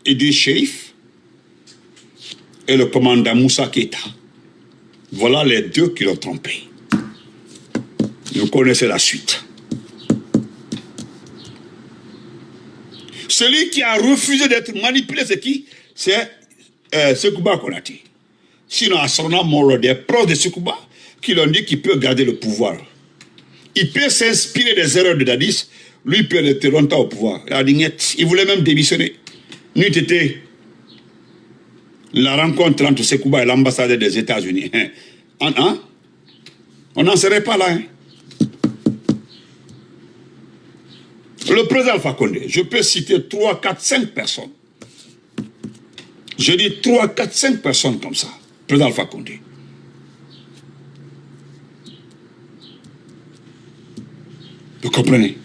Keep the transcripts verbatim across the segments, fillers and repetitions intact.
Idriss Chérif et le commandant Moussa Keïta. Voilà les deux qui l'ont trompé. Vous connaissez la suite. Celui qui a refusé d'être manipulé, c'est qui? C'est euh, Sekouba Konaté. Sinon, à son amour, des proches de Sekouba qui l'ont dit qu'il peut garder le pouvoir. Il peut s'inspirer des erreurs de Dadis. Lui, il peut rester longtemps au pouvoir. Il a dit, niet. Il voulait même démissionner. Nuit était la rencontre entre Sekouba et l'ambassadeur des États-Unis. Hein? Hein? Hein? On n'en serait pas là. Hein? Le président Alpha Condé, je peux citer trois, quatre, cinq personnes. Je dis trois, quatre, cinq personnes comme ça. Président Alpha Condé. Vous comprenez?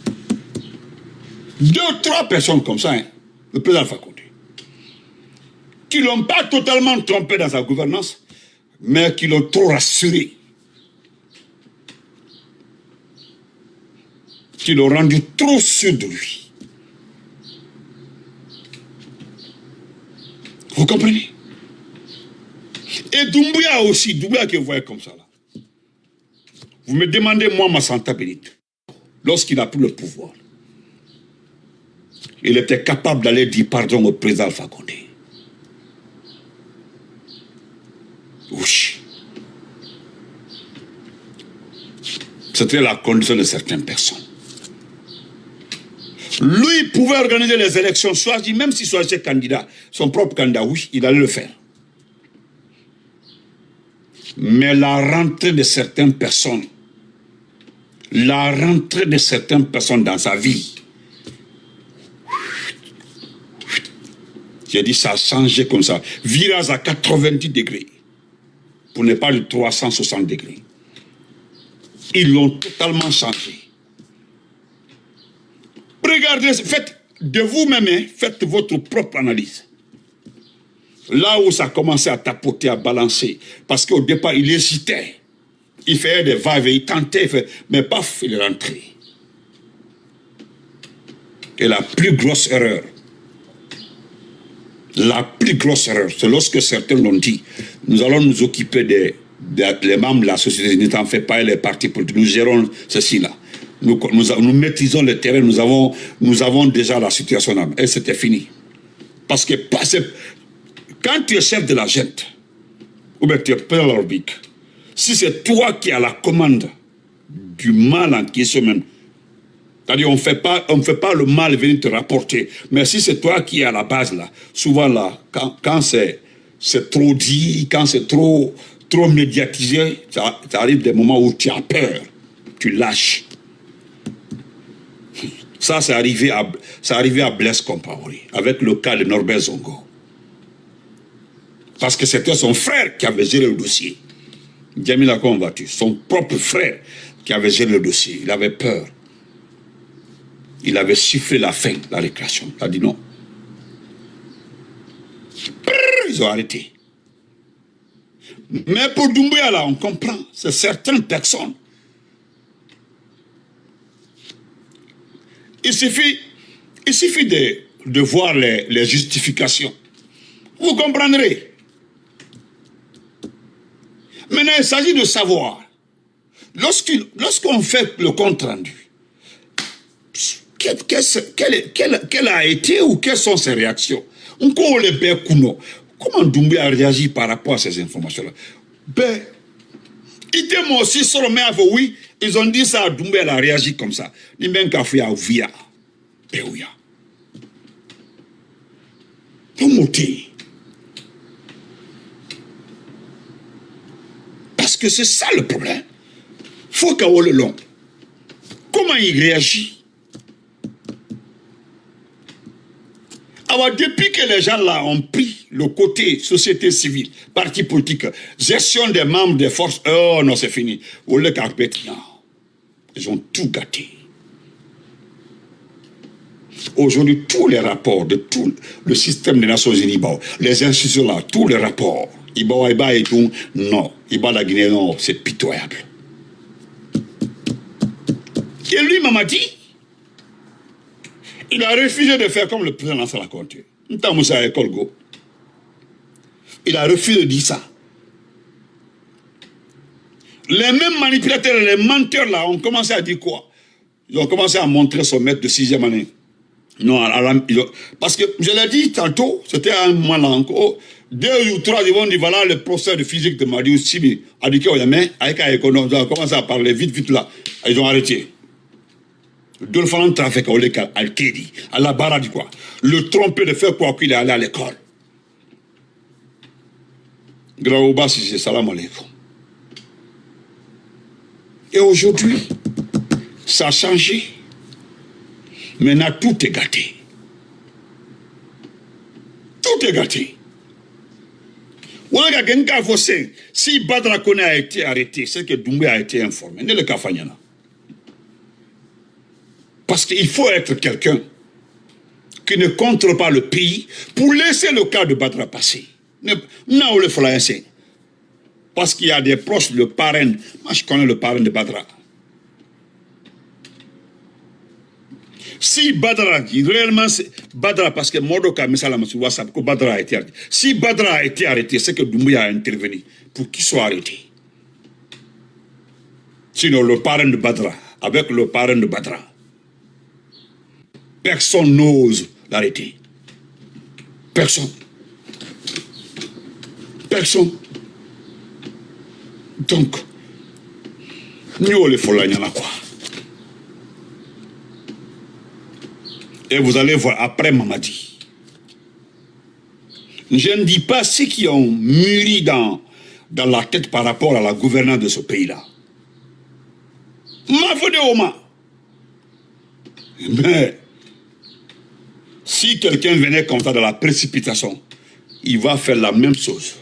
Deux, trois personnes comme ça, hein, le président Alpha Condé, qui ne l'ont pas totalement trompé dans sa gouvernance, mais qui l'ont trop rassuré, qui l'ont rendu trop sûr de lui. Vous comprenez? Et Doumbouya aussi, Doumbouya que vous voyez comme ça là. Vous me demandez, moi, ma santé bénite, lorsqu'il a pris le pouvoir, il était capable d'aller dire pardon au président Alpha Condé. Oui. C'était la condition de certaines personnes. Lui, il pouvait organiser les élections, choisir, même s'il choisissait candidat, son propre candidat, oui, il allait le faire. Mais la rentrée de certaines personnes, la rentrée de certaines personnes dans sa vie, j'ai dit, ça a changé comme ça. Virage à quatre-vingt-dix degrés, pour ne pas dire trois cent soixante degrés. Ils l'ont totalement changé. Regardez, faites de vous-même, hein, faites votre propre analyse. Là où ça a commencé à tapoter, à balancer, parce qu'au départ, il hésitait. Il faisait des va-et-vient, il tentait, il faisait, mais paf, il est rentré. Et la plus grosse erreur, la plus grosse erreur, c'est lorsque certains l'ont dit, nous allons nous occuper des, des, les membres de la société, ne t'en fais pas, et les partis politiques, nous gérons ceci-là. Nous, nous, nous maîtrisons le terrain, nous avons, nous avons déjà la situation là. Et c'était fini. Parce que, parce que quand tu es chef de la gente, ou bien tu es pélarobique, si c'est toi qui as la commande du mal en question même, c'est-à-dire on fait pas, on ne fait pas le mal venir te rapporter, mais si c'est toi qui es à la base là, souvent là, quand, quand c'est, c'est trop dit, quand c'est trop, trop médiatisé, ça, ça arrive des moments où tu as peur, tu lâches. Ça, c'est arrivé à, c'est arrivé à Blaise Compaoré, avec le cas de Norbert Zongo. Parce que c'était son frère qui avait géré le dossier. Djamila, comment vas-tu? Son propre frère qui avait géré le dossier. Il avait peur. Il avait sifflé la fin, la récréation. Il a dit non. Prrr, ils ont arrêté. Mais pour Doumbouya, là, on comprend. C'est certaines personnes. Il suffit, il suffit de, de voir les, les justifications. Vous comprendrez. Maintenant, il s'agit de savoir, lorsqu'il, lorsqu'on fait le compte rendu, que, que, quelle, quelle, quelle a été ou quelles sont ses réactions? N ko wo le bɛɛ kun nɔ. Comment Doumbouya a réagi par rapport à ces informations-là? Ben, il était aussi sur le mais oui, ils ont dit ça, Doumbouya a réagi comme ça. Ni ben ka fia via. Ben oui. Pour monter. Parce que c'est ça le problème. Faut qu'on le long. Comment il réagit? Alors, depuis que les gens là ont pris le côté société civile, parti politique, gestion des membres des forces, oh non, c'est fini. Au lieu qu'à Pétion, ils ont tout gâté. Aujourd'hui, tous les rapports de tout le système des Nations Unies, bon, les institutions là, tous les rapports, ils vont, ils vont, non, ils vont la Guinée, non, c'est pitoyable. Et lui, Mamadi, il a refusé de faire comme le président Lansana Conté. N ta musa a école go. Il a refusé de dire ça. Les mêmes manipulateurs, les menteurs là ont commencé à dire quoi? Ils ont commencé à montrer son maître de sixième année. Non, à la- ils ont- parce que je l'ai dit tantôt, c'était à un moment là encore, deux ou trois, ils vont dire, voilà le professeur de physique de Madiou Sibi a dit que, mais avec un économie, ils ont commencé à parler vite, vite là. Ils ont arrêté. Dolphin trafic au Léka, Al-Kedi, à la barre du quoi. Le tromper de faire quoi qu'il est allé à l'école. Grand Oba Sisé, salam alaikum. Et aujourd'hui, ça a changé. Maintenant, tout est gâté. Tout est gâté. Wala ka gani k'a fɔ, si Badara Kone a été arrêté, c'est que Doumbouya a été informé. Ne le ka fanyana. Parce qu'il faut être quelqu'un qui ne contrôle pas le pays pour laisser le cas de Badara passer. Ne- non, on le fera ainsi. Parce qu'il y a des proches, le parrain. Moi, je connais le parrain de Badara. Si Badara, réellement, c'est Badara, parce que Modoka, mais ça, là, sur WhatsApp, que Badara a été arrêté. Si Badara a été arrêté, c'est que Doumbouya a intervenu pour qu'il soit arrêté. Sinon, le parrain de Badara, avec le parrain de Badara, personne n'ose l'arrêter. Personne. Personne. Donc, nous, on les faut la quoi. Et vous allez voir après Mamadi. Je ne dis pas ceux qui ont mûri dans, dans la tête par rapport à la gouvernance de ce pays-là. Ma foi de Oma. Mais si quelqu'un venait comme ça dans la précipitation, il va faire la même chose.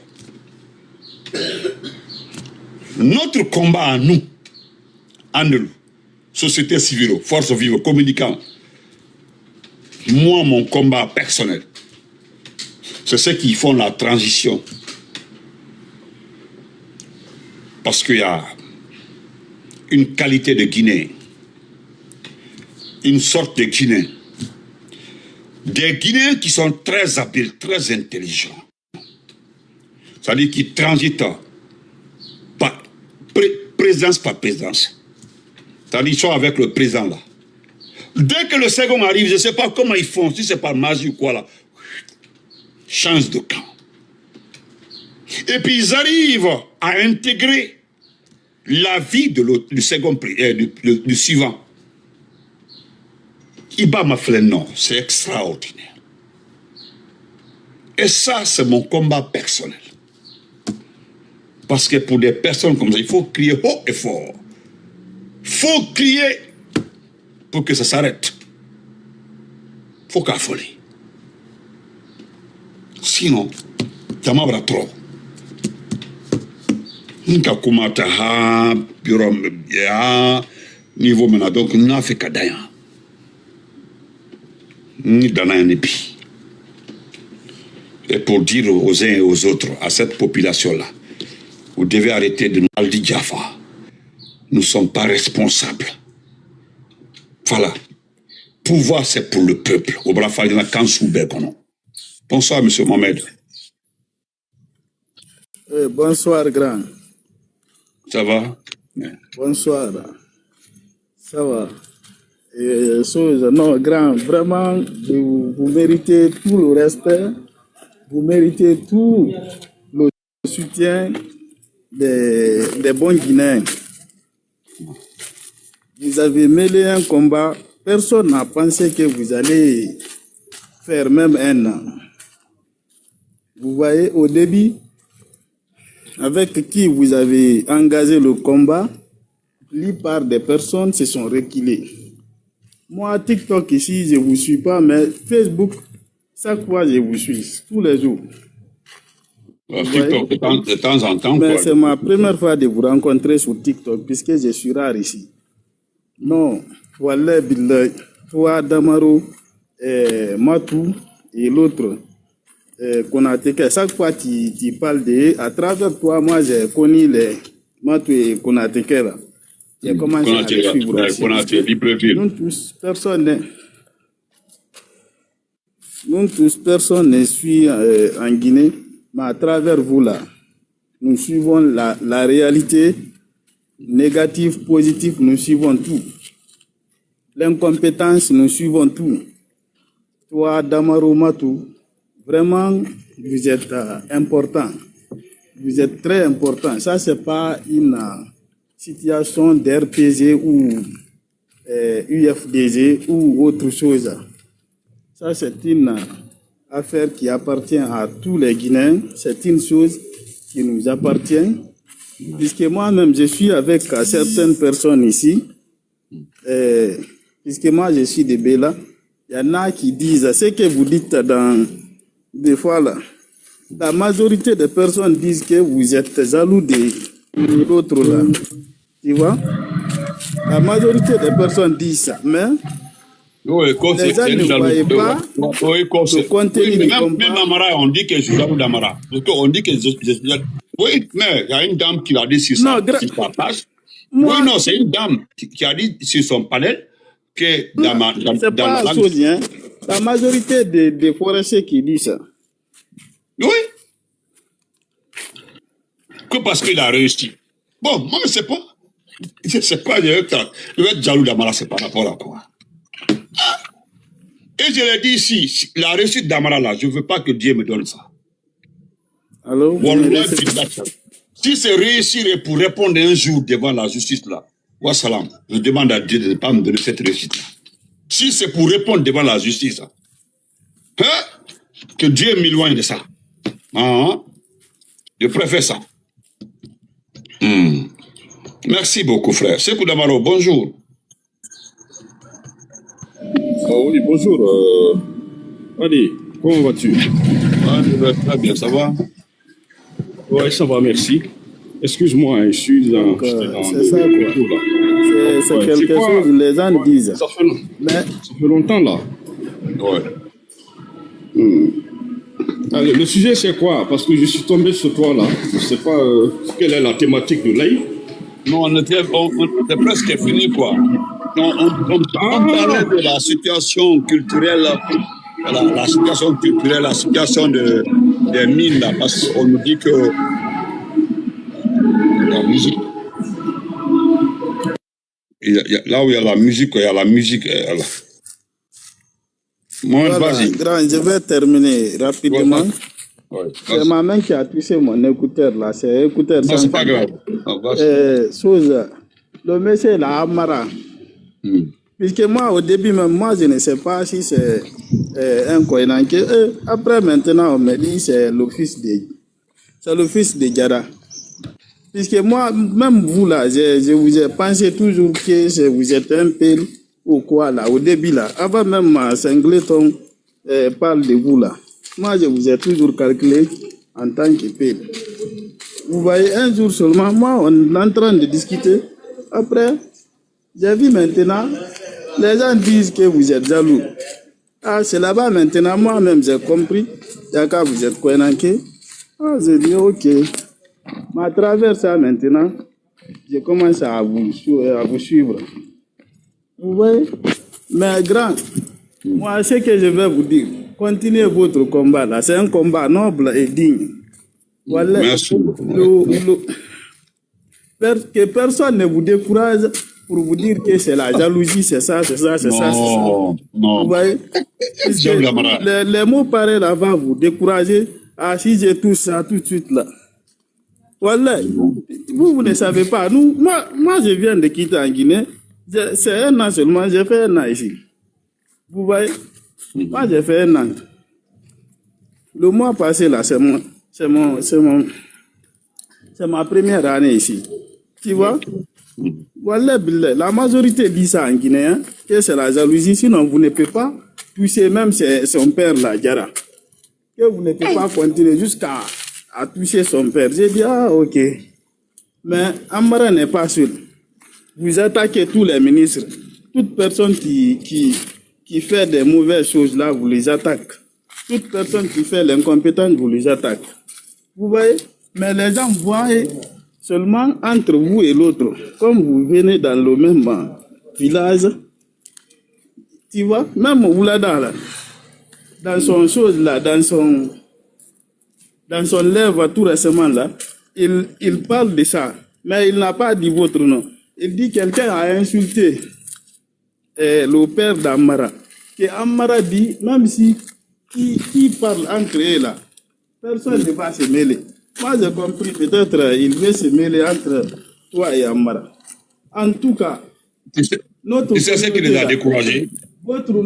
Notre combat à nous, à nous, société civile, force vive, communicants, moi, mon combat personnel, c'est ceux qui font la transition. Parce qu'il y a une qualité de Guinéen, une sorte de Guinéen, des Guinéens qui sont très habiles, très intelligents. C'est-à-dire qui transitent par pré- présidence par présidence. C'est-à-dire, ils sont avec le président là. Dès que le second arrive, je ne sais pas comment ils font, si c'est par magie ou quoi là, change de camp. Et puis ils arrivent à intégrer la vie de l'autre, du second, pri- euh, du, du- du suivant. Iba Maflen, non, c'est extraordinaire. Et ça, c'est mon combat personnel. Parce que pour des personnes comme ça, il faut crier haut et fort. Faut crier pour que ça s'arrête. Faut k'a fɔ le. Sinon, jama bara trop. N ka kuma ta ha, yɔrɔ, ha, niveau maintenant, donc, n'a fait ka da yan. Ni dana yan ni bi. Et pour dire aux uns et aux autres, à cette population-là, vous devez arrêter de nous Aldi Jaffa. Nous ne sommes pas responsables. Voilà. Pouvoir, c'est pour le peuple. Au Brafalina Kansou Bekono. Bonsoir, monsieur Mohamed. Eh, bonsoir, grand. Ça va? Bonsoir. Ça va. Eh, so, non, grand, vraiment, vous, vous méritez tout le respect. Vous méritez tout le soutien des, des bons Guinéens. Vous avez mêlé un combat. Personne n'a pensé que vous allez faire même un an. Vous voyez, au début, avec qui vous avez engagé le combat, la plupart des personnes se sont reculées. Moi, TikTok ici, je ne vous suis pas, mais Facebook, chaque fois, je vous suis, tous les jours. Sur TikTok, de temps, de temps en temps. Mais Quoi. C'est ma première fois de vous rencontrer sur TikTok, puisque je suis rare ici. Non, Wallah Billah, toi, Damaro, eh, Matou et l'autre, eh, Konaté, que chaque fois tu, tu parles de, à travers toi, moi j'ai connu les Matou et Konaté là. J'ai commencé à les suivre aussi, parce que nous tous, personne, hein. Nous tous, personne ne suit euh, en Guinée, mais à travers vous là, nous suivons la, la réalité négative, positive, nous suivons tout. L'incompétence, nous suivons tout. Toi, Damaro Matou, vraiment, vous êtes euh, important. Vous êtes très important. Ça, c'est pas une euh, situation d'R P G ou euh, U F D G ou autre chose. Ça, c'est une affaire qui appartient à tous les Guinéens. C'est une chose qui nous appartient. Puisque moi-même, je suis avec euh, certaines personnes ici. Euh, puisque moi, je suis de Bela. Il y en a qui disent ce que vous dites dans des fois là. La majorité des personnes disent que vous êtes jaloux de, de l'autre là. Tu vois? La majorité des personnes disent ça, mais oui, les gens ne croyaient pas le contenu du même, combat. Même Amara, on dit que je suis jaloux d'Amara. Parce qu'on dit que je, je suis jaloux. Oui, mais il y a une dame qui l'a dit sur sa, sur sa page. Moi, oui, non, c'est une dame qui, qui a dit sur son panel que dans ma, dans, c'est dans pas la langue. Chose, hein. La majorité des, des forestiers qui disent ça. Oui. Que parce qu'il a réussi. Bon, moi, je ne sais pas. Je ne sais pas, je vais être, je vais être jaloux d'Amara, c'est par rapport à quoi? Ah. Et je l'ai dit ici, si, la réussite d'Amara là, je ne veux pas que Dieu me donne ça. Alors, si c'est réussir et pour répondre un jour devant la justice là, wassalam, je demande à Dieu de ne pas me donner cette réussite là. Si c'est pour répondre devant la justice, hein, que Dieu m'éloigne de ça. Hein? Je préfère ça. Hmm. Merci beaucoup, frère. Sekou Damaro, bonjour. Ah oui, bonjour. Euh, allez, comment vas-tu? Ah, je vais très bien, ça va? Oui, ça va, merci. Excuse-moi, hein, je suis dans, donc, euh, c'est ça, quoi. C'est, c'est quelque chose, les gens disent. Ça fait, mais ça fait longtemps, là. Ouais. Hmm. Alors, le sujet, c'est quoi? Parce que je suis tombé sur toi, là. Je ne sais pas euh, quelle est la thématique de live. Non, on était, on, on était presque fini, quoi. On, on, on, on parlait de la situation culturelle, la, la situation culturelle, la situation de, des mines, là, parce qu'on nous dit que la musique, il y a, il y a, là où il y a la musique, il y a la musique. Euh, là. Moi, voilà, vas-y. Grand, je vais terminer rapidement. Ouais, vas-y. C'est ma main qui a touché mon écouteur là. C'est écouteur. Non, c'est pas grave. Ah, vas-y. Euh, chose, le monsieur là, Amara. Hmm. Puisque moi, au début, même moi, je ne sais pas si c'est euh, un Koinanké. Euh, après, maintenant, on me dit c'est le fils de, c'est le fils de Diarra. Puisque moi, même vous là, je, je vous ai pensé toujours que c'est, vous êtes un peu ou quoi là, au début là, avant même euh, Singleton euh, parle de vous là. Moi, je vous ai toujours calculé en tant que peuple. Vous voyez, un jour seulement, moi, on est en train de discuter. Après, j'ai vu maintenant, les gens disent que vous êtes jaloux. Ah, c'est là-bas maintenant, moi-même, j'ai compris. Yaka, vous êtes Koinanké. Ah, j'ai dit, ok. Mais à travers ça maintenant, je commence à vous, su- à vous suivre. Vous voyez? Mais grand, moi, ce que je vais vous dire, continuez votre combat là. C'est un combat noble et digne. Voilà. Merci beaucoup. Le, le, per- que personne ne vous décourage pour vous dire que c'est la jalousie, c'est ça, c'est ça, c'est ça, c'est ça. Non, non. Vous voyez? Parce que Diable Amara. Les, les mots pareils là vont vous décourager. Ah, si j'ai tout ça tout de suite là. Voilà. Vous, vous ne savez pas. Nous, moi, moi, je viens de quitter en Guinée. Je- C'est un an seulement, j'ai fait un an ici. Vous voyez? Moi, j'ai fait un an. Le mois passé, là, c'est mon, c'est mon, c'est mon, c'est ma première année ici. Tu vois? Voilà, billah, la majorité dit ça en Guinée, hein, que c'est la jalousie, sinon vous ne pouvez pas toucher même ses- son père là, Diarra. Que vous ne pouvez pas continuer jusqu'à à toucher son père. J'ai dit, ah, ok. Mais Amara n'est pas seul. Vous attaquez tous les ministres. Toute personne qui, qui, qui fait des mauvaises choses là, vous les attaquez. Toute personne qui fait l'incompétence, vous les attaquez. Vous voyez? Mais les gens voient seulement entre vous et l'autre. Comme vous venez dans le même euh, village, tu vois, même Oulada là, dans son chose là, dans son, dans son lève tout récemment là, il, il parle de ça. Mais il n'a pas dit votre nom. Il dit quelqu'un a insulté euh, le père d'Amara. Que Amara dit, même si qui, qui parle entre eux là, personne ne va se mêler. Moi, j'ai compris, peut-être euh, il veut se mêler entre toi et Amara. En tout cas, Tu sais, tu sais ce qui les a découragés.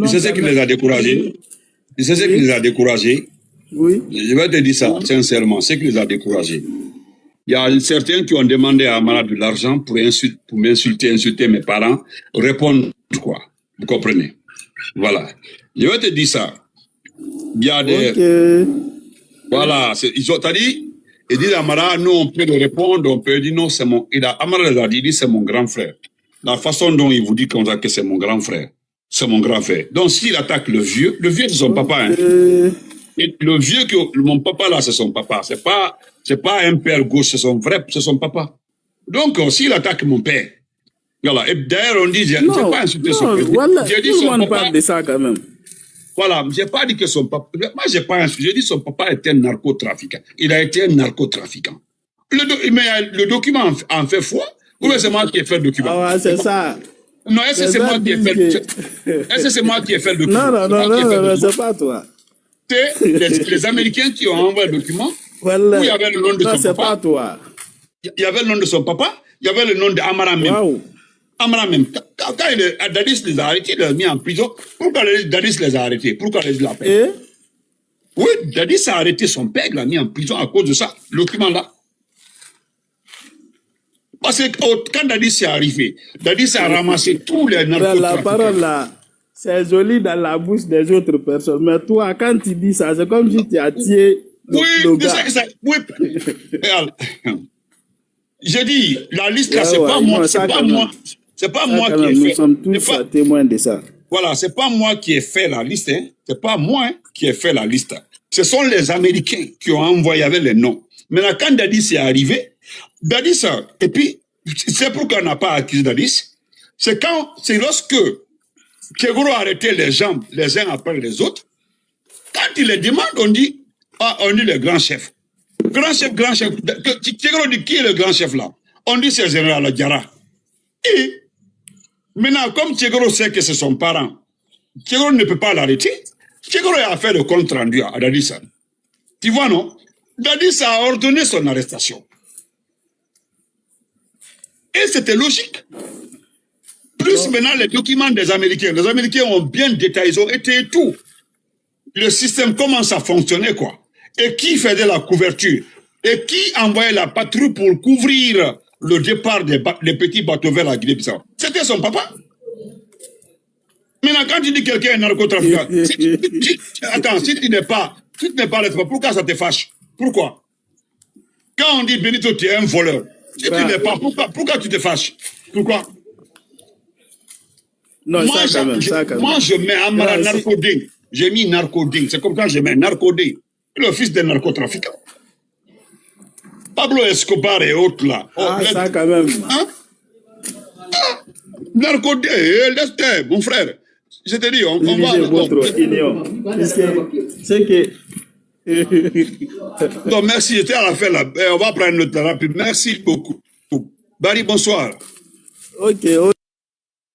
Tu sais ce qui les a découragés. Tu sais ce qui les a découragés. Oui. Je vais te dire ça sincèrement, ce qui les a découragés. Il y a certains qui ont demandé à Amara de l'argent pour, insul- pour m'insulter, insulter mes parents, répondre quoi. Vous comprenez? Voilà. Je vais te dire ça. Il y a des... Ok. Voilà. C'est- Ils ont dit, ils disent à Amara, nous, on peut le répondre, on peut dire non, c'est mon... Il a, Amara les a dit, il dit, c'est mon grand frère. La façon dont il vous dit comme ça que c'est mon grand frère, c'est mon grand frère. Donc, s'il attaque le vieux, le vieux, c'est son papa. Hein. Euh, Et le vieux que mon papa là, c'est son papa. C'est pas, c'est pas un père gauche, c'est son vrai, c'est son papa. Donc, euh, s'il attaque mon père, voilà. Et d'ailleurs, on dit, j'ai j'ai non, pas insulté son non, père. voilà, J'ai dit tout le son monde papa. Parle de ça quand même. Voilà, j'ai pas dit que son papa. Moi, j'ai pas insulté. J'ai dit son papa était un narcotrafiquant. Il a été un narcotrafiquant. Le do- mais euh, le document en, en fait foi. Ou bien c'est moi qui ai fait le document? Ah ouais, c'est ça. Non, est-ce que c'est moi qui ai fait le... Est-ce que c'est moi qui ai fait le document? Non, non, non, non, non, c'est pas toi. C'est les, les Américains qui ont envoyé le document. Voilà. Où il y avait le nom de Non, son c'est papa. Pas toi. Il y avait le nom de son papa, il y avait le nom d'Amara même. Waouh. Amara même. Quand, quand il est- Dadis les a arrêtés, il les a mis en prison. Pourquoi les- Dadis les a arrêtés? Pourquoi les a la peine? Et Oui, Dadis a arrêté son père, il l'a mis en prison à cause de ça, le document-là. Parce que oh, quand Dadis est arrivé, Dadis a ramassé tous les la, la narcotrafiquants. Parole là, c'est joli dans la bouche des autres personnes. Mais toi, quand tu dis ça, c'est comme si tu as tué le, Oui, le c'est gars. Ça, c'est ça. Oui. Et alors, je dis, la liste là, Ouais, c'est ouais, pas moi, non, c'est ça, pas quand moi, même. C'est pas Ça, quand moi qui ai même, nous fait. Sommes tous C'est pas- témoins de ça. Voilà, c'est pas moi qui ai fait la liste, hein. C'est pas moi, hein, qui ai fait la liste. Ce sont les Américains qui ont envoyé avec les noms. Maintenant, quand Dadis est arrivé, Dadis, ça, et puis, c'est pourquoi on n'a pas accusé Dadis. C'est quand, c'est lorsque Kegro a arrêté les gens, les uns après les autres, quand il les demande, on dit, ah, on dit le grand chef. Grand chef, grand chef. Que- Kegro dit, qui est le grand chef là? On dit, c'est le général Adjara. Et maintenant, comme Kegro sait que c'est son parent, Kegro ne peut pas l'arrêter. Kegro a fait le compte rendu à Dadis. Tu vois, non? Dadis a ordonné son arrestation. Et c'était logique. Plus maintenant les documents des Américains. Les Américains ont bien détaillé, ils ont été et tout. Le système commence à fonctionner, quoi. Et qui faisait la couverture? Et qui envoyait la patrouille pour couvrir le départ des, ba- des petits bateaux vers la Guinée-Bissau? C'était son papa. Maintenant, quand tu dis quelqu'un est narcotrafiquant, si tu- si- attends, si tu n'es pas, si tu n'es pas responsable, pourquoi ça te fâche? Pourquoi? Quand on dit Benito, tu es un voleur. Si tu Bah. N'es pas, pourquoi, pourquoi tu te fâches? Pourquoi? Non, Moi, ça quand je- même, je- ça quand moi, même. Je mets Amara Non, si- Narcoding. J'ai mis Narcoding. C'est comme ça que je mets Narcoding. Le fils des narcotrafiquants. Pablo Escobar et autres là. Oh, Ah, les- ça quand même. Hein? Ah, Narcoding, eh, laisse, eh, mon frère. Je te dis, on, on va. Diviser votre union. Parce que c'est que Donc, merci, j'étais à la fin là. Eh, on va prendre notre rapide. Merci beaucoup. Barry, bonsoir. Ok, ok.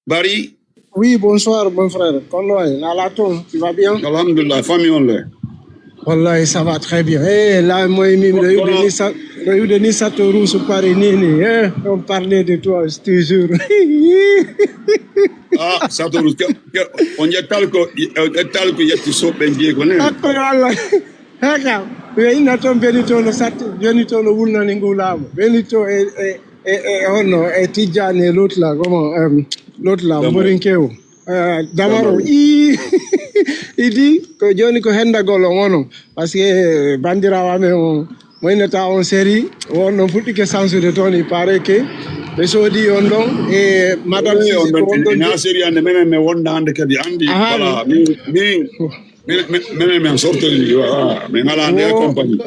Barry, Oui, bonsoir, mon frère. Kon looy, na la ton, tu vas bien? Alhamdulillah, famille, on l'est. Wallahi, ça va très bien. Eh, là, moi, même, le Voilà. Denis Sa- le Denis Satoru, c'est pareil, Nini, hein? On parlait de toi, je te jure. Ah, Satoru, que, que, on y a tel que, euh, tel que y a qui sont bien, qu'on est. Après, Allah. Haka, we ina ton Benito no sat, Benito no wulna ni ngulamo. Benito e, e, e, e, ono, e Tijani e l'autre là, comment, euh, l'autre là, Damaro. Mborinkeo. Euh, Damaro. Damaro. I, i di, ko joni ko hendagol on ono. Parce que, euh, bandirawo amen on, mo innata on série, on non fuɗɗike sansude toon, il paraît que ɓe soodi on ɗon, e madame Oui, Sisi on ko on ɗon, ɗon. na série ande, menen, mi wonda hande kadi, anndi, Aha. Voilà, min, min, min, min, min, min sortori, voilà, min alaa nder Wo- compagnie.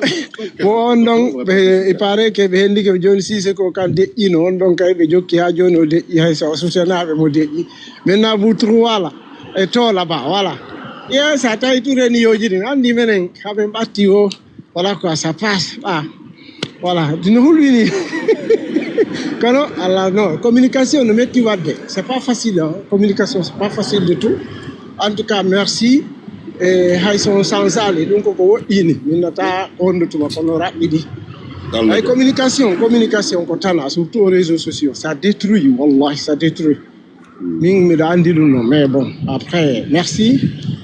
Wo on ɗon, ɓe, il paraît que ɓe henndi ke jooni Sise ko kan deƴƴino, on ɗon kay ɓe jokki haa jooni o deƴƴi, hay so o susenaaɓe mo deƴƴi. Maintenant, vous trois là, et toi là-bas, voilà. Yes, a tawi ture ni yojini an ni menen kaben batti o. Voilà quoi, ça passe. Ah. Voilà, dina hulwini. Kono ala non, communication no metti wadde. C'est pas facile, hein. Communication, c'est pas facile du tout. En tout cas, merci. E hay son sansali ɗum koko woɗɗini min nata hondu tuma kono raɓɓiɗi. Ay communication, communication ko tana, surtout aux réseaux sociaux, ça détruit, wallahi, ça détruit. Min miɗo anndi ɗum no, mais bon, après, merci.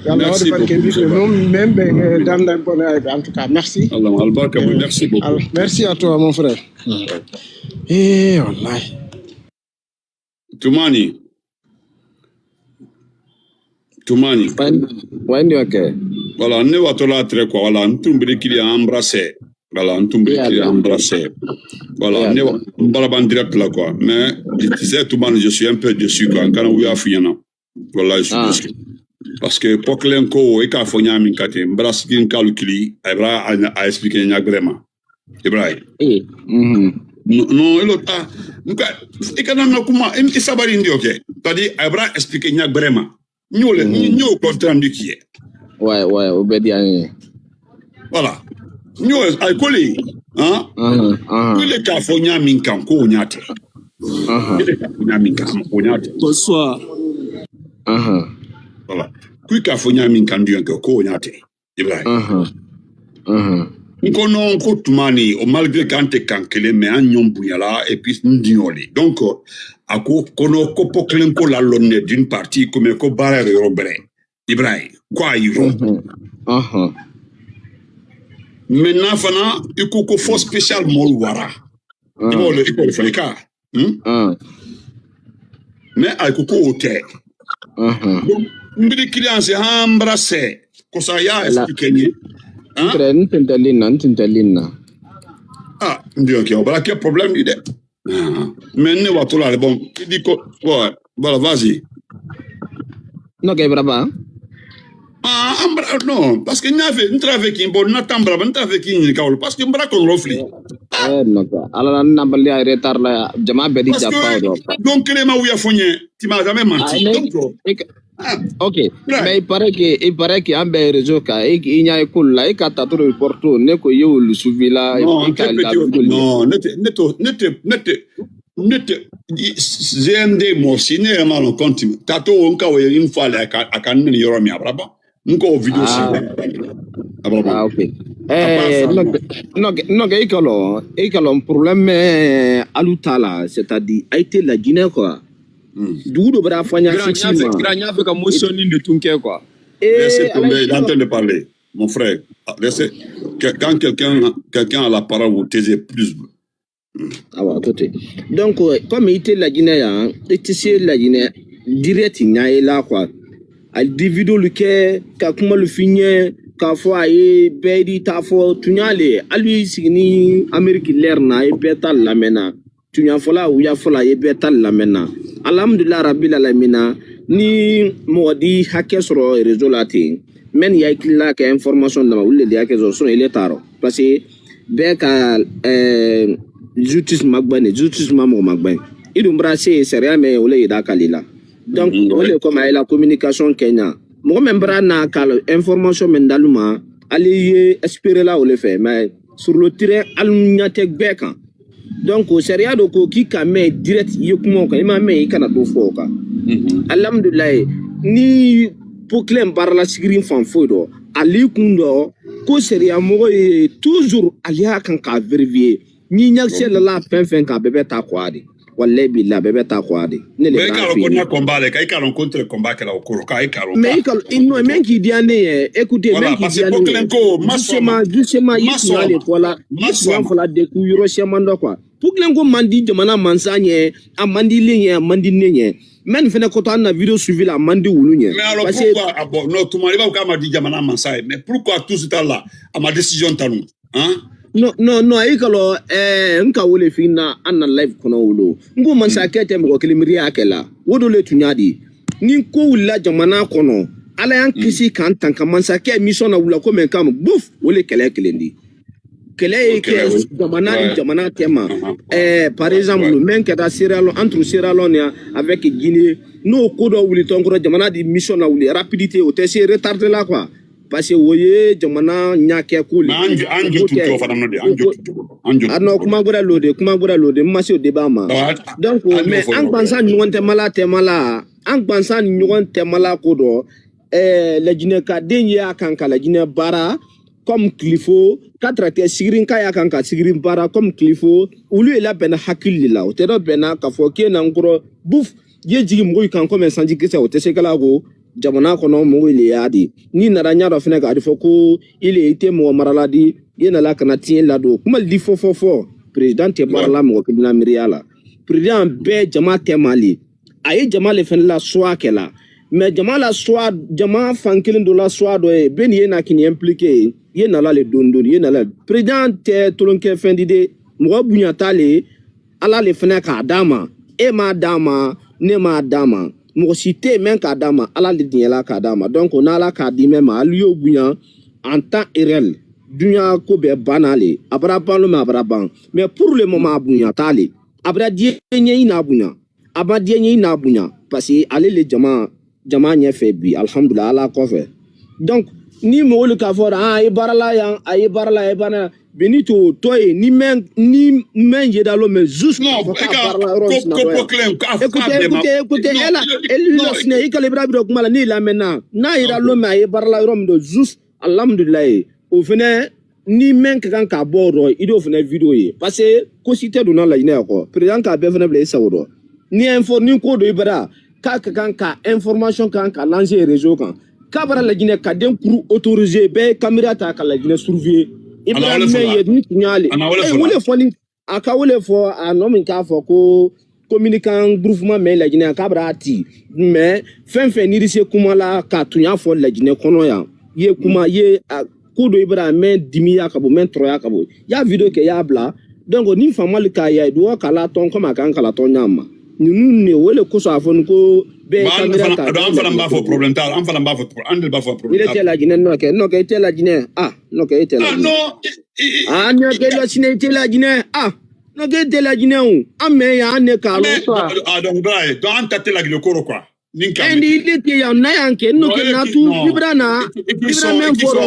Yo allah waɗi barke ɓiɓɓe mum men ɓe. Danda bone ayɓe, en tout cas, merci. Allah albarka mo. Merci beaucoup. Merci à toi, mon frère. E wallahi. Tumani. Tumani. Wayndi wake. Voilà, ne watola très quoi, voilà, n tumbiri kili embrasser. Voilà, n tumbiri kili embrasser. Voilà, ne wa n barabandira pla quoi. Mais tu sais, Tumani, je suis un peu déçu quoi. N kana wuya fu ɲana. Voilà, je suis déçu. Parce que poklen ko i ka fo ɲamin kate, n bara sikin kalu kili, a bara a expliquer ɲa vraiment. Ibrahim. Non, non, ilo ta. Nka i kana na kuma i sabari ndi, ok. Tadi a bara expliquer ɲa vraiment. Ɲole ɲo kontra ndi kiye. Ouais, ouais, o be di anye. Voilà. Ɲo ay koli. Hein? Kuli ka fo ɲamin kan ko ɲate. Kuli ka fo ɲamin kan ko ɲate. Bonsoir. Voilà. Kuli ka fo ɲamin kan diyan ko ɲate. Ibrahim. N ko non, ko tumani o, malgré kante kan kelen, mais an ɲon buɲala et puis n diɲo le. Donc a ko kono ko poklen ko la lonne d'une partie comme ko bara yɔrɔ bɛrɛ. Ibrahim, ko a yiro. Maintenant fana i ko ko fo spécial mol wara. I ko le, i ko le fana ka. Mais a ko ko o tɛ. Mbiri client se han embrasser ko sa ya expliquer ni. Entre n tinta linna, n tinta linna. Ah, ndio ke o bara ke problème di de. Mais ne wa tola bon, il dit ko, voilà, vas-y. Non, ke braba. Ah, an bara non, parce que n y'a fait, n travaille qui bon, n attend braba, n travaille qui ni kawlo, parce que n bara ko rofli. Eh, non, ala na bali ay retard la, jama be di japa do. Donc créer ma wuya fonye, tu m'as jamais menti. Donc, ok. Mais il paraît que, il paraît que an be réseau ka, i ɲa ko la, i ka ta to porto, ne ko yo le suvila, non, i ka la. Non, nete, nete, nete, nete. Ne te G M D mɔɔ si ne yɛrɛ ma lɔn kɔnti tato wo n ka wo ye une fois la a ka n nani yɔrɔ min a bara ban n ka o video si a bara ban. Ah, ok. Nɔ kɛ i ka lɔn, i ka lɔn problème alu t'a la, c'est à dire a te la Guinée quoi. Dugu dɔ bɛ a fɔ n y'a fɛ ka motion de tun kɛ quoi. Laissez tomber, il est en train de parler, mon frère. Laissez, quand quelqu'un, quelqu'un a la parole, vous taisez plus. Awa, a to ten. Donc, comme i te Lajinɛ yan, i tɛ se Lajinɛ direct ɲa ye la quoi. A di video lu kɛ, ka kuma lu f'i ɲɛ, k'a fɔ a ye bɛɛ di t'a fɔ tuɲa le. Hali i sigi ni Amérique l'heure na, i bɛɛ ta lamɛnna. Tuɲafɔla, wuyafɔla, i bɛɛ ta lamɛnna. Alhamdulilahi rabil alamina, ni mɔgɔ di hakɛ sɔrɔ réseau la ten, mɛn y'a hakilila kɛ information dama, olu le di hakɛ sɔrɔ, sinon i le t'a rɔ. Parce que bɛɛ ka, ɛɛ, justice ma gbɛn, justice ma mɔgɔ ma gbɛn. I dun bɔra se sariya mɛn, o le y'i da kali la. Donc, o le comme a ye la communication kɛ ɲa. Mɔgɔ mɛn bɔra n'a ka information mɛn dalu ma, ale ye espérer la o le fɛ, mais sur le terrain, alu ɲa tɛ bɛɛ kan. Donc, sariya dɔ ko k'i ka mɛn direct i ye kuma o kan, i m'a mɛn, i kana dɔ fɔ o kan. Alhamdulilayi, ni pokilɛ baarala sigiri fan foyi dɔ, ale kun dɔ, ko sariyamɔgɔ ye toujours ale y'a kan k'a vérifier. N'i ɲɛkisɛ lala fɛn fɛn kan, a bɛɛ bɛ taa kɔ a de. Walayi bilayi, a bɛɛ bɛ taa kɔ a de. Ne le b'a f'i ye. Mais i k'a lɔn ko n na combat le kan, i k'a lɔn ko n tɛ combat kɛla o ko la, k'a, i k'a lɔn. Mais i ka, i nɔ, mɛn k'i diya ne ye, écoutez, mɛn k'i diya ne ye. Parce que pokilɛ ko, ma sɔn, justement, justement, i tun y'ale fɔ la, i tun y'a fɔ la depuis yɔrɔ siyaman dɔ quoi. Pokilɛ ko man di jamana mansa ɲɛ, a man di le ɲɛ, a man di ne ɲɛ. Mɛn fana ko to, an na video suivi la, a man di wulu ɲɛ. Mais alors, parce que pourquoi, ah bon, non, tuma i b'a fɔ k'a ma di jamana mansa ye, mais pourquoi tout ce temps là, a ma décision ta nun? Non, non, non, i ka lɔn, ɛɛ, n ka wele f'i na, an na live kɔnɔ wolo. N ko, mansakɛ tɛ mɔgɔ kelen miiriya kɛ la. O dɔ le tun y'a di. Ni ko wulila jamana kɔnɔ, Ala y'an kisi k'an tanga. Mansakɛ mission na wula ko mɛn kama, bouf, o le kɛlɛ kelen di. kɛlɛ ye kɛ jamana ni jamana tɛ ma. Ɛɛ par exemple meŋ kɛta Sierra Leone, entre Sierra Leone ya avec Guinée, n'o ko dɔ wuli tɔnkɔrɔ jamana di mission na wuli rapidité, o tɛ se retard la quoi. Parce que o ye jamana ɲakɛ ko le ye. An jo tun t'o fana na de, an jo tun t'o la. A non, kuma gɛrɛ lo de, kuma gɛrɛ lo de, n ma se o débat ma. Donc mais an gbansan ɲɔgɔn tɛmala tɛmala, an gbansan ɲɔgɔn tɛmala ko dɔ, ɛɛ lajinɛ ka den ye a kan ka lajinɛ baara comme qu'il faut, ka tɛrɛtɛ sigirin ka y'a kan ka sigirin baara comme qu'il faut, olu ye labɛnna hakili de la, o tɛ dɔ bɛnna ka fɔ k'e na n kɔrɔ buf ye jigin mɔgɔw kan comme sanji kisɛ, o tɛ se kala ko jamana kɔnɔ mɔgɔw le y'a di. N'i nana ɲɛ dɔ fana k'a fɔ ko i le i tɛ mɔgɔ marala di, i nana ka na tiɲɛ ladon kuma di fɔ fɔ fɔ. Président tɛ baara la mɔgɔ kelen na miiriya la. Président bɛɛ jama tɛ Mali. A ye jama le fana la choix kɛ la. Mais jama la choix, jama fan kelen dɔ la choix dɔ ye, bɛɛ nin ye na k'i impliqué ye, i ye nala le doni doni, i ye nala. Président tɛ tolonkɛ fɛn di de, mɔgɔ bonya t'a le. Ala le fana k'a d'a ma, e m'a d'a ma, ne m'a d'a ma, mɔgɔ si tɛ yen mɛn k'a d'a ma, Ala le diɲɛ la k'a d'a ma. Donc n'Ala k'a di mɛn ma, hali y'o bonya en temps réel, dunya ko bɛɛ banna le, a bara ban lo mɛ, a bara ban. Mais pour le moment a bonya t'a le, a bara diɲɛ ɲɛ in n'a bonya, a ma diɲɛ ɲɛ in n'a bonya, parce que ale le jama jama ɲɛfɛ bi, alhamdulila, Ala kɔfɛ. Donc ni mɔgɔw k'a fɔ a ye baara la yan, a ye baara la, a ye baara la, Benito tɔ ye ni mɛn ni mɛn yeda lo mɛ, juste k'a fɔ k'a baara la yɔrɔ sinatɔ yan. Écoutez, écoutez, écoutez, e la, e lɔ sinɛ, i kalibira bi dɔ kuma la, n'i lamɛnna, n'a yera lo mɛ a ye baara la yɔrɔ min dɔ, juste alhamdulilayi, o fɛnɛ ni mɛn ka kan k'a bɔ o rɔ, i d'o fɛnɛ video ye, parce que ko si tɛ donna Laginɛ kɔ, président k'a bɛɛ fɛnɛ bila i sago rɔ. Ni info ni ko don i bara, k'a ka kan ka information kan ka lancer réseau kan, k'a bara Laginɛ ka den kuru autoriser, bɛɛ ye caméra ta ka Laginɛ surveiller. I bara mɛn ye ni tun y'ale, ee, wele fɔli, a ka wele fɔ a nɔ min k'a fɔ ko communicant groupement mɛn Laginɛ, k'a bara ti, mais fɛn fɛn n'i se kuma la ka tun y'a fɔ Laginɛ kɔnɔ yan, i ye kuma, i ye ko dɔ, i bara mɛn dimiya ka bɔ, mɛn tɔɔrɔya ka bɔ, i y'a video kɛ, i y'a bila. Donc ni faamali k'a ye, dugawu k'a la tɔn comme a kan ka la tɔn ɲ'a ma. Ninnu de, o le kosɔn a fɔ ko bɛɛ ye caméra ta, an fana b'a fɔ problème t'a la, an fana b'a fɔ, an de b'a fɔ problème t'a la. I tɛ Laginɛ nɔ kɛ, nɔ kɛ, i tɛ Laginɛ, ah, nɔ kɛ, i tɛ Laginɛ. Ah, nɔ kɛ, i tɛ Laginɛ, ah, nɔ kɛ, i tɛ Laginɛ o, an mɛ yan, an de k'a lɔn. Ah, donc, donc an ta tɛ Laginɛ kɔrɔ quoi. Nin ka ɛndi i de tɛ yan, n'a y'an kɛ, nɔ kɛ, n'a tu, i bɛ na, i bɛ na mɛn fɔlɔ.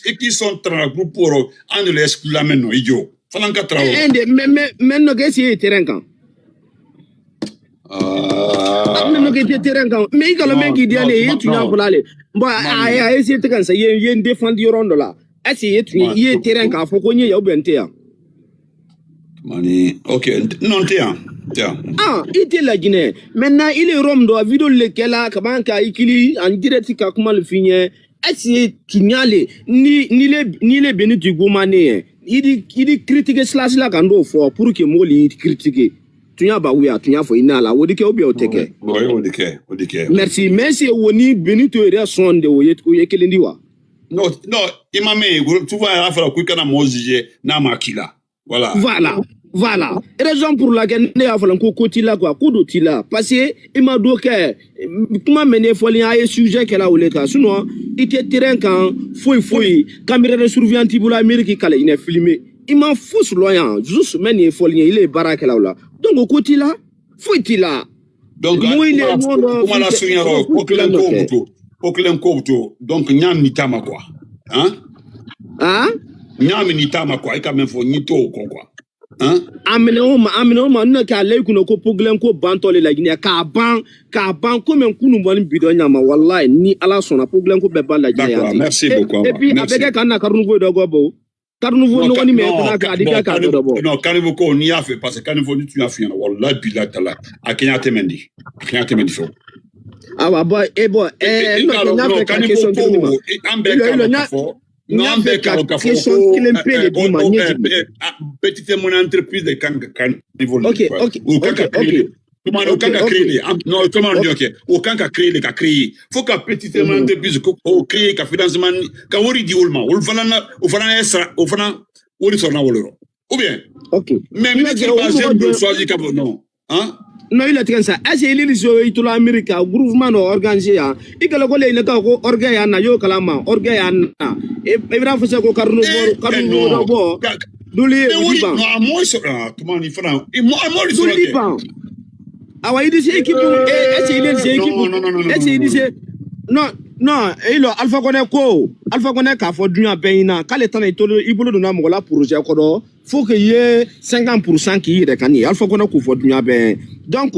I k'i sɔn tara groupe kɔrɔ, an de la exclu lamɛn nɔ, i jɔ. Fana ka tara o. Ɛndi, mais, mais, mais nɔ kɛ, ese ye terrain kan. Ah. A bɛna nɔ kɛ, i tɛ terrain kan. Mais i kala mɛn k'i diya ne ye, i tun y'a fɔla le. Bon, a, a, a ese tɛ ka sa, i ye, i ye n défend yɔrɔ dɔ la. Est-ce que i ye tun ye, i ye terrain k'a fɔ ko n ye yan, ou bien n tɛ yan? Mani, ok, n tɛ yan, n tɛ yan. Ah, i tɛ Laginɛ. Maintenant, i le yɔrɔ min dɔn, a video le kɛla, ka ban ka i kili, en direct ka kuma le f'i ɲɛ. Est-ce que tun y'a le, ni, ni le, ni le bɛ ni tun ko ma ne ye, i di, i di critiquer sila sila kan dɔw fɔ, pour que mɔgɔ i critiquer. Tun y'a ba wuya, tun y'a fɔ i n'a la, o di kɛ, ou bien o tɛ kɛ? O di kɛ, o di kɛ. Merci, mais c'est o ni Benito yɛrɛ sɔn de, o ye, o ye kelen di wa? Non, non, i ma mɛn, souvent, a y'a fɔra ko i kana mɔgɔ juger n'a ma k'i la. Voilà. Voilà. Voilà. Raison pour laquelle ne y'a fɔ ko, ko t'i la quoi, ko dɔ t'i la. Parce que i ma dɔ kɛ, kuma mɛn ne fɔlen, a ye sujet kɛla o le kan. Sinon, i tɛ terrain kan, foyi, foyi. Caméra de surveillance t'i bolo, Amérique, ka Laginɛ filmer. I ma fosi lɔn yan. Juste mɛn nin ye fɔli ye, i le ye baara kɛla o la. Donc, ko t'i la, foyi t'i la. Donc, kuma la surunya yɔrɔ, ko kelen ko bɛ to, ko kelen ko bɛ to. Donc, n y'a min i taama quoi. Hein? Hein? N y'a min i taama quoi. I ka mɛn fɔ, n y'i to o kɔ quoi. Hein? A minɛ o ma, a minɛ o ma, n na k'a la i kunna ko pogilɛn ko bantɔ le Laginɛ, k'a ban, k'a ban, ko mɛn kunun bɔ ni bidɔn ɲama, walayi, ni Ala sɔnna, pogilɛn ko bɛɛ ban Laginɛ yan. D'accord, merci beaucoup. Et puis, a bɛ kɛ ka na karunu ko dɔ bɔ. Caniveau nɔgɔnin min ye, a di ka k'a dɔ bɔ. Non, caniveau ko, n'i y'a fɛ, parce que caniveau, ni tun y'a f'i ɲɛna, walayi, bilahi, talahi, a kɛɲɛ tɛ mɛn di. A kɛɲɛ tɛ mɛn di fɛw. Awa, bon, e, bon, e, e, n bɛ ka question kelen de d'i ma, n y'a fɛ ka question kelen pe de d'i ma, n ye jigin. Petite et moyenne entreprise de kan ka caniveau. Ok, ok, ok. Tuma o kan ka créer de, non, tuma o kɛ, o kan ka créer de, ka créer. Faut que petite et moyenne entreprise ko o créer, ka financement, ka wari di olu ma. Olu fana na, o fana ye sara, o fana wari sɔrɔ na wolo. Ou bien? Ok. Mais ministre ba jeune dɔ choisi ka bɔ, non. Hein? Non, i latigɛ sa, est-ce que i lili so i tula amerika groupement dɔ organisé ya? I kala ko le i na ka ko orga ya na yo kalama orga ya na. E bira fo se ko karnu bor karnu bor bor. Duli e wuri ba. No amo so tuma ni fana. Imo amo so duli ba. Awa i dise équipe, est-ce que i lili se équipe? Est-ce que i dise? Non, non, e lo alpha kone ko alpha kone k'a fɔ dunya bɛɛ ɲina k'ale tana i tolo i bolo donna mɔgɔ la projet kɔrɔ. Fo que i ye cinquante pour cent k'i yɛrɛ kan ye, alpha kɔnɔ k'o fɔ duɲa bɛɛ. Donc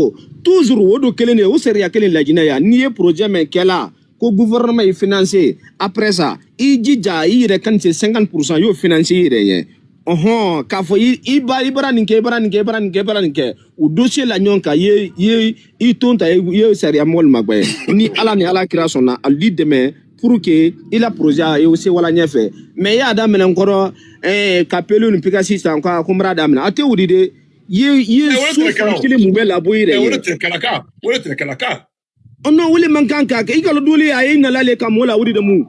toujours o don kelen de ye, o sariya kelen lajinɛ ya n'i ye projet mɛn kɛla ko gouvernement ye financé, après ça i jija i yɛrɛ kan se cinquante pour cent y'o financé i yɛrɛ ye. Ɔhɔn, k'a fɔ i i ba i bara nin kɛ, i bara nin kɛ, i bara nin kɛ, i bara nin kɛ, o dossier la ɲɔgɔn kan i ye i ye i ton ta, i ye sariya mɔgɔ ma gbɛ ni ala ni ala kira sɔnna a li dɛmɛ. Pour que i la projet a ye o se wala ɲɛfɛ. Mais i y'a daminɛ n kɔrɔ, ɛɛ, ka pelu ni pika sisan ka ko n b'a daminɛ a tɛ wuli de. I ye i ye su fili mun bɛ labo i yɛrɛ ye. O de tɛ kɛlɛ kan. O de tɛ kɛlɛ kan. Ɔ non, wele man kan k'a kɛ i ka duli a ye nala le ka mɔgɔ la wuli de mu.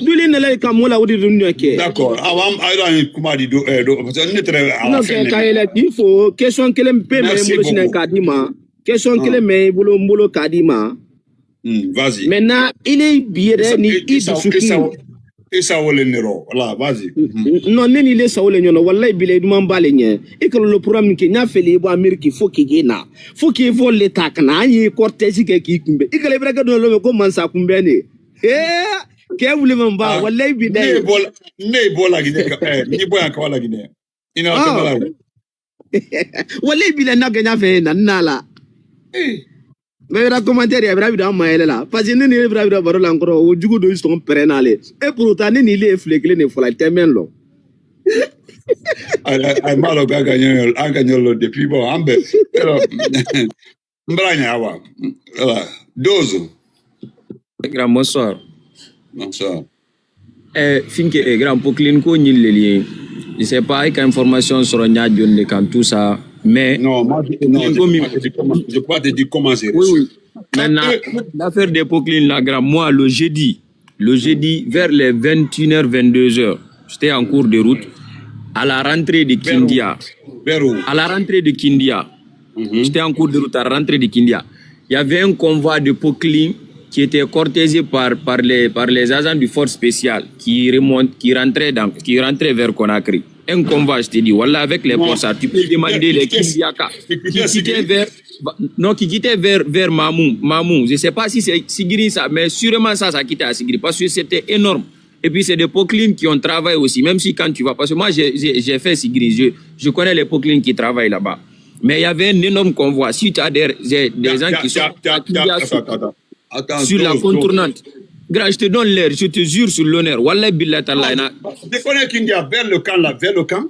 Duli nala ka mɔgɔ la wuli de mu kɛ. D'accord, awa a ye kuma di do do parce que ne tɛ a la fɛn ka yɛlɛ k'i fo question kelen pe mɛ n bolo sinɛ k'a d'i ma. Question kelen mɛ i bolo n bolo k'a d'i ma. Vas-y. Maintenant i ni bi yɛrɛ ni i dusukun. I sa wale ne rɔ wala vas-y. Non, ne ni le sa wale ɲɔgɔn walayi bila i duman b'ale ɲɛ. I ka lo programme min kɛ n y'a fɛ i bɔ ameriki fo k'i na fo k'i fɔ le ta ka na an y'i cortège kɛ k'i kunbɛn i ka i bɛ kɛ dɔ la ko mansa kunbɛn de. Ee, kɛ wuli man ba walayi bi da ne bɔ la ne bɔ yan ka la i na. Walayi bila n'a kɛ n y'a fɛ na n'a la. Mɛ i bɛ commentaire a bɛ bɛ an ma yɛlɛ la parce que ne ni e bɛ baro la kɔrɔ o jugu don sɔn pɛrɛn n'ale e porotan ne ni e file kelen de fɔlɔ tɛmɛ lɔ. A b'a dɔn k'a ka ɲɛ an ka ɲɛ lɔ depuis bon an bɛ n b'a ɲɛ wa. Dozo. Grand bonsoir. Bonsoir. Ɛɛ, finke, ɛɛ, grand pokilin ko ɲin leli ye. Je sais pas i ka information sɔrɔ ɲa jɔn de kan tout ça mais non moi je, non, je, je, je crois te dire comment c'est oui oui. Maintenant l'affaire des pokilin la grand moi le jeudi le jeudi vers les vingt et une heures vingt-deux heures j'étais en cours de route à la rentrée de Kindia. À la rentrée de Kindia j'étais en cours de route à la rentrée de Kindia. Il y avait un convoi de pokilin qui était cortégé par, par, les, par les agents du force spéciale qui remontent, qui rentraient dans, qui rentraient vers Conakry. Un convoi, je te dis, voilà, avec les forces, tu peux demander les Kindiaka qui quittaient vers, non, qui quittaient vers, vers Mamou, Mamou. Je sais pas si c'est Sigiri ça, mais sûrement ça, ça quittait à Sigiri parce que c'était énorme. Et puis c'est des pokilin qui ont travaillé aussi, même si quand tu vas, parce que moi j'ai fait Sigiri, je, je connais les pokilin qui travaillent là-bas. Mais il y avait un énorme convoi. Si tu as des, des, des gens qui sont sur la contournante. Grand, je te donne l'heure, je te jure sur l'honneur. Wallah billah tallah. Je connais Kindia vers le camp là, vers le camp.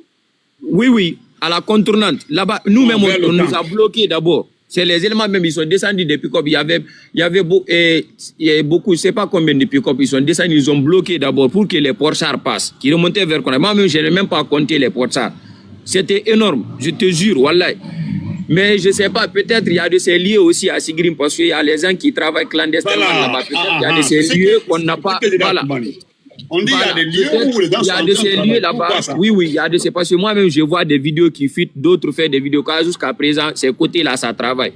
Oui, oui, à la contournante. Là-bas, nous-mêmes, on, on nous a bloqués d'abord. C'est les éléments même, ils sont descendus des pick-up. Il y avait, il y avait beau, et, et beaucoup, je sais pas combien de pick-up, ils sont descendus, ils ont bloqué d'abord pour que les portards passent, qui remontaient vers Conakry. Moi-même, je n'ai même pas compté les portards. C'était énorme, je te jure, wallah. Mais je sais pas, peut-être il y a de ces lieux aussi à Sigrim, parce qu'il y a les gens qui travaillent clandestinement là-bas. Peut-être il y a de ces lieux qu'on n'a pas. Voilà. On dit il y a des lieux où les gens sont en train de travailler. Pourquoi ça ? Oui, oui, il y a de ces, parce que moi-même, je vois des vidéos qui fuitent, d'autres faire des vidéos. Car jusqu'à présent, ces côtés-là, ça travaille.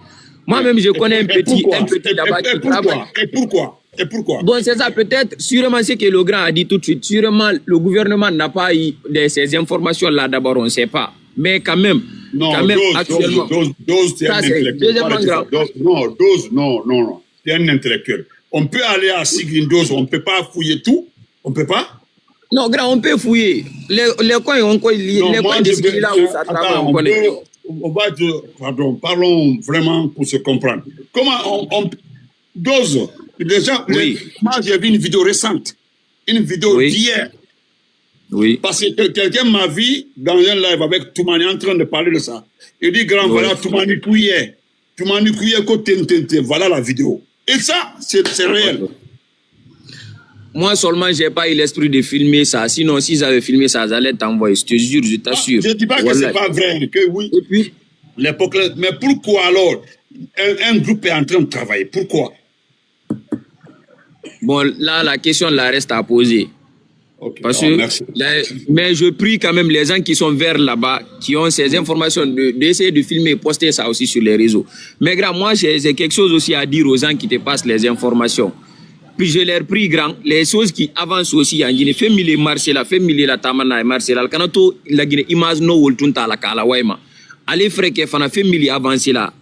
Moi-même, je connais un petit, un petit là-bas qui travaille. Et pourquoi ? Et pourquoi ? Bon, c'est ça, peut-être, sûrement ce que le grand a dit tout de suite. Sûrement, le gouvernement n'a pas eu de, ces informations-là d'abord, on ne sait pas. Mais quand même, quand même, actuellement, ça, c'est deuxièmement grave. Non, Doz, non, non, non. Tu es un intellectuel. On peut aller à Sigrindos, on ne peut pas fouiller tout. On ne peut pas. Non, grand, on peut fouiller. Les, les coins, on, les coins de Sigri là où ça travaille, on connaît. On va dire, pardon, parlons vraiment pour se comprendre. Comment on, on Doz, déjà, moi j'ai vu une vidéo récente, une vidéo d'hier. Oui. Parce que quelqu'un m'a vu dans un live avec Toumani en train de parler de ça. Il dit, grand, voilà, Toumani Kouye. Toumani Kouye, ko ten, ten, ten. Voilà la vidéo. Et ça, c'est réel. Moi seulement, j'ai pas eu l'esprit de filmer ça. Sinon, s'ils avaient filmé ça, j'allais t'envoyer. Je te jure, je t'assure. Je dis pas que c'est pas vrai, que oui. Et puis, l'époque, mais pourquoi alors un, un groupe est en train de travailler ? Pourquoi ? Bon, là, la question là reste à poser. Ok, parce que mais je prie quand même les gens qui sont vers là-bas, qui ont ces informations, de, d'essayer de filmer et poster ça aussi sur les réseaux. Mais grand, moi, j'ai quelque chose aussi à dire aux gens qui te passent les informations. Puis je leur prie grand, les choses qui avancent aussi en Guinée. Fɛn min le marché la, fɛn min le la taama na marché la, kana to la Guinée image no woltun ta la kala wayma. Allez frère ke fana fɛn min le avancer la.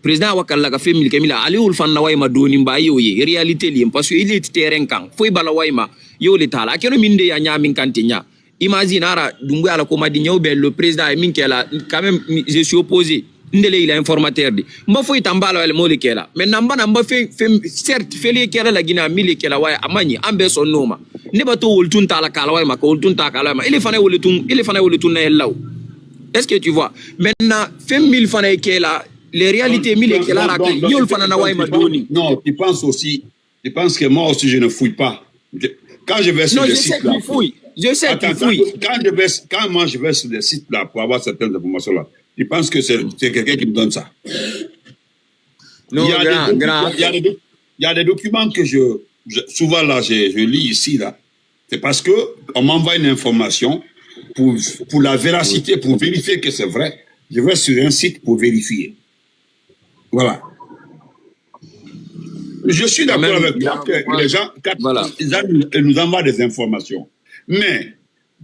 Président wa kala ka fɛn min kɛ min la, ale wolu fana na wayma doni ba yo ye réalité li parce que il est terrain kan. Foyi bala wayma yo le tala. Akeno min de ya nya min kante nya. Imagine ara dumbu ala ko madi nyo be le président e min kɛ la quand même je suis opposé. Ndele il est informateur di. Mba foyi tambala wala mo le kɛ la. Mais namba namba fe fe certes fe le kɛ la la gina mi le kɛ la waya amani ambe son noma. Ne ba to woltun tala kala wayma ko woltun ta kala wayma. Il est fana woltun, il est fana woltun na law. Est-ce que tu vois? Maintenant, fɛn min fana ye kɛ la, les réalités min ye kɛ la, la kan, ɲɛw fana na wayi ma dɔɔni. Non, tu penses aussi, tu penses que moi aussi je ne fouille pas. Je- quand je vais sur non, des je sais sites que là, tu fouilles. Je sais que tu attends, fouilles. Quand, quand je vais, quand moi je vais sur des sites là pour avoir certaines informations là, tu penses que c'est c'est quelqu'un qui me donne ça? Non, il y a grand, des docu- grand. Il y a des doc- il y a des documents que je, je- souvent là, je, je lis ici là. C'est parce que on m'envoie une information pour, pour la véracité, pour vérifier que c'est vrai. Je vais sur un site pour vérifier. Voilà. Je suis d'accord avec toi que les gens, quand ils nous envoient des informations. Mais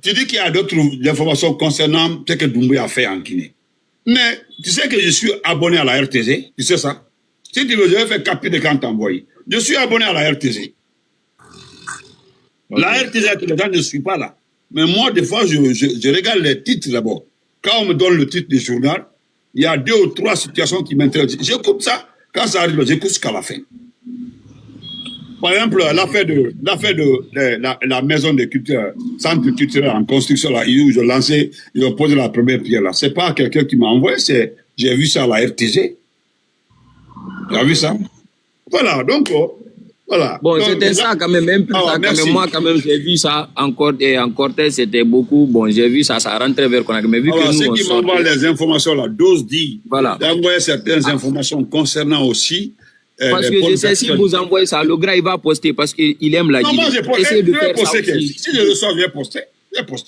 tu dis qu'il y a d'autres informations concernant ce que Doumbouya a fait en Guinée. Mais tu sais que je suis abonné à la R T G, tu sais ça? Si tu veux, je vais faire copie de quand t'envoyer. Je suis abonné à la R T G. La R T G, les gens ne suivent pas là. Mais moi, des fois, je, je, je regarde les titres d'abord. Quand on me donne le titre du journal, il y a deux ou trois situations qui m'intéressent. J'écoute ça. Quand ça arrive, j'écoute jusqu'à la fin. Par exemple, l'affaire de, l'affaire de, de la, la maison de culture, centre culturel en construction, là, où ils ont lancé, ils ont posé la première pierre, là. C'est pas quelqu'un qui m'a envoyé, c'est, j'ai vu ça à la R T G. Tu as vu ça? Voilà, donc, euh, voilà. Bon, donc, c'était ça quand même, un peu ça quand même. Moi, quand même, j'ai vu ça encore et encore, c'était beaucoup. Bon, j'ai vu ça, ça rentre vers Conakry. Mais vu que nous, ceux qui m'envoient les informations là, d'ose dire, voilà, d'envoyer certaines informations concernant aussi. Parce que je sais, si vous envoyez ça, le gars, il va poster parce qu'il aime la Guinée. Essayez de faire ça aussi. Si je le sens, je vais poster.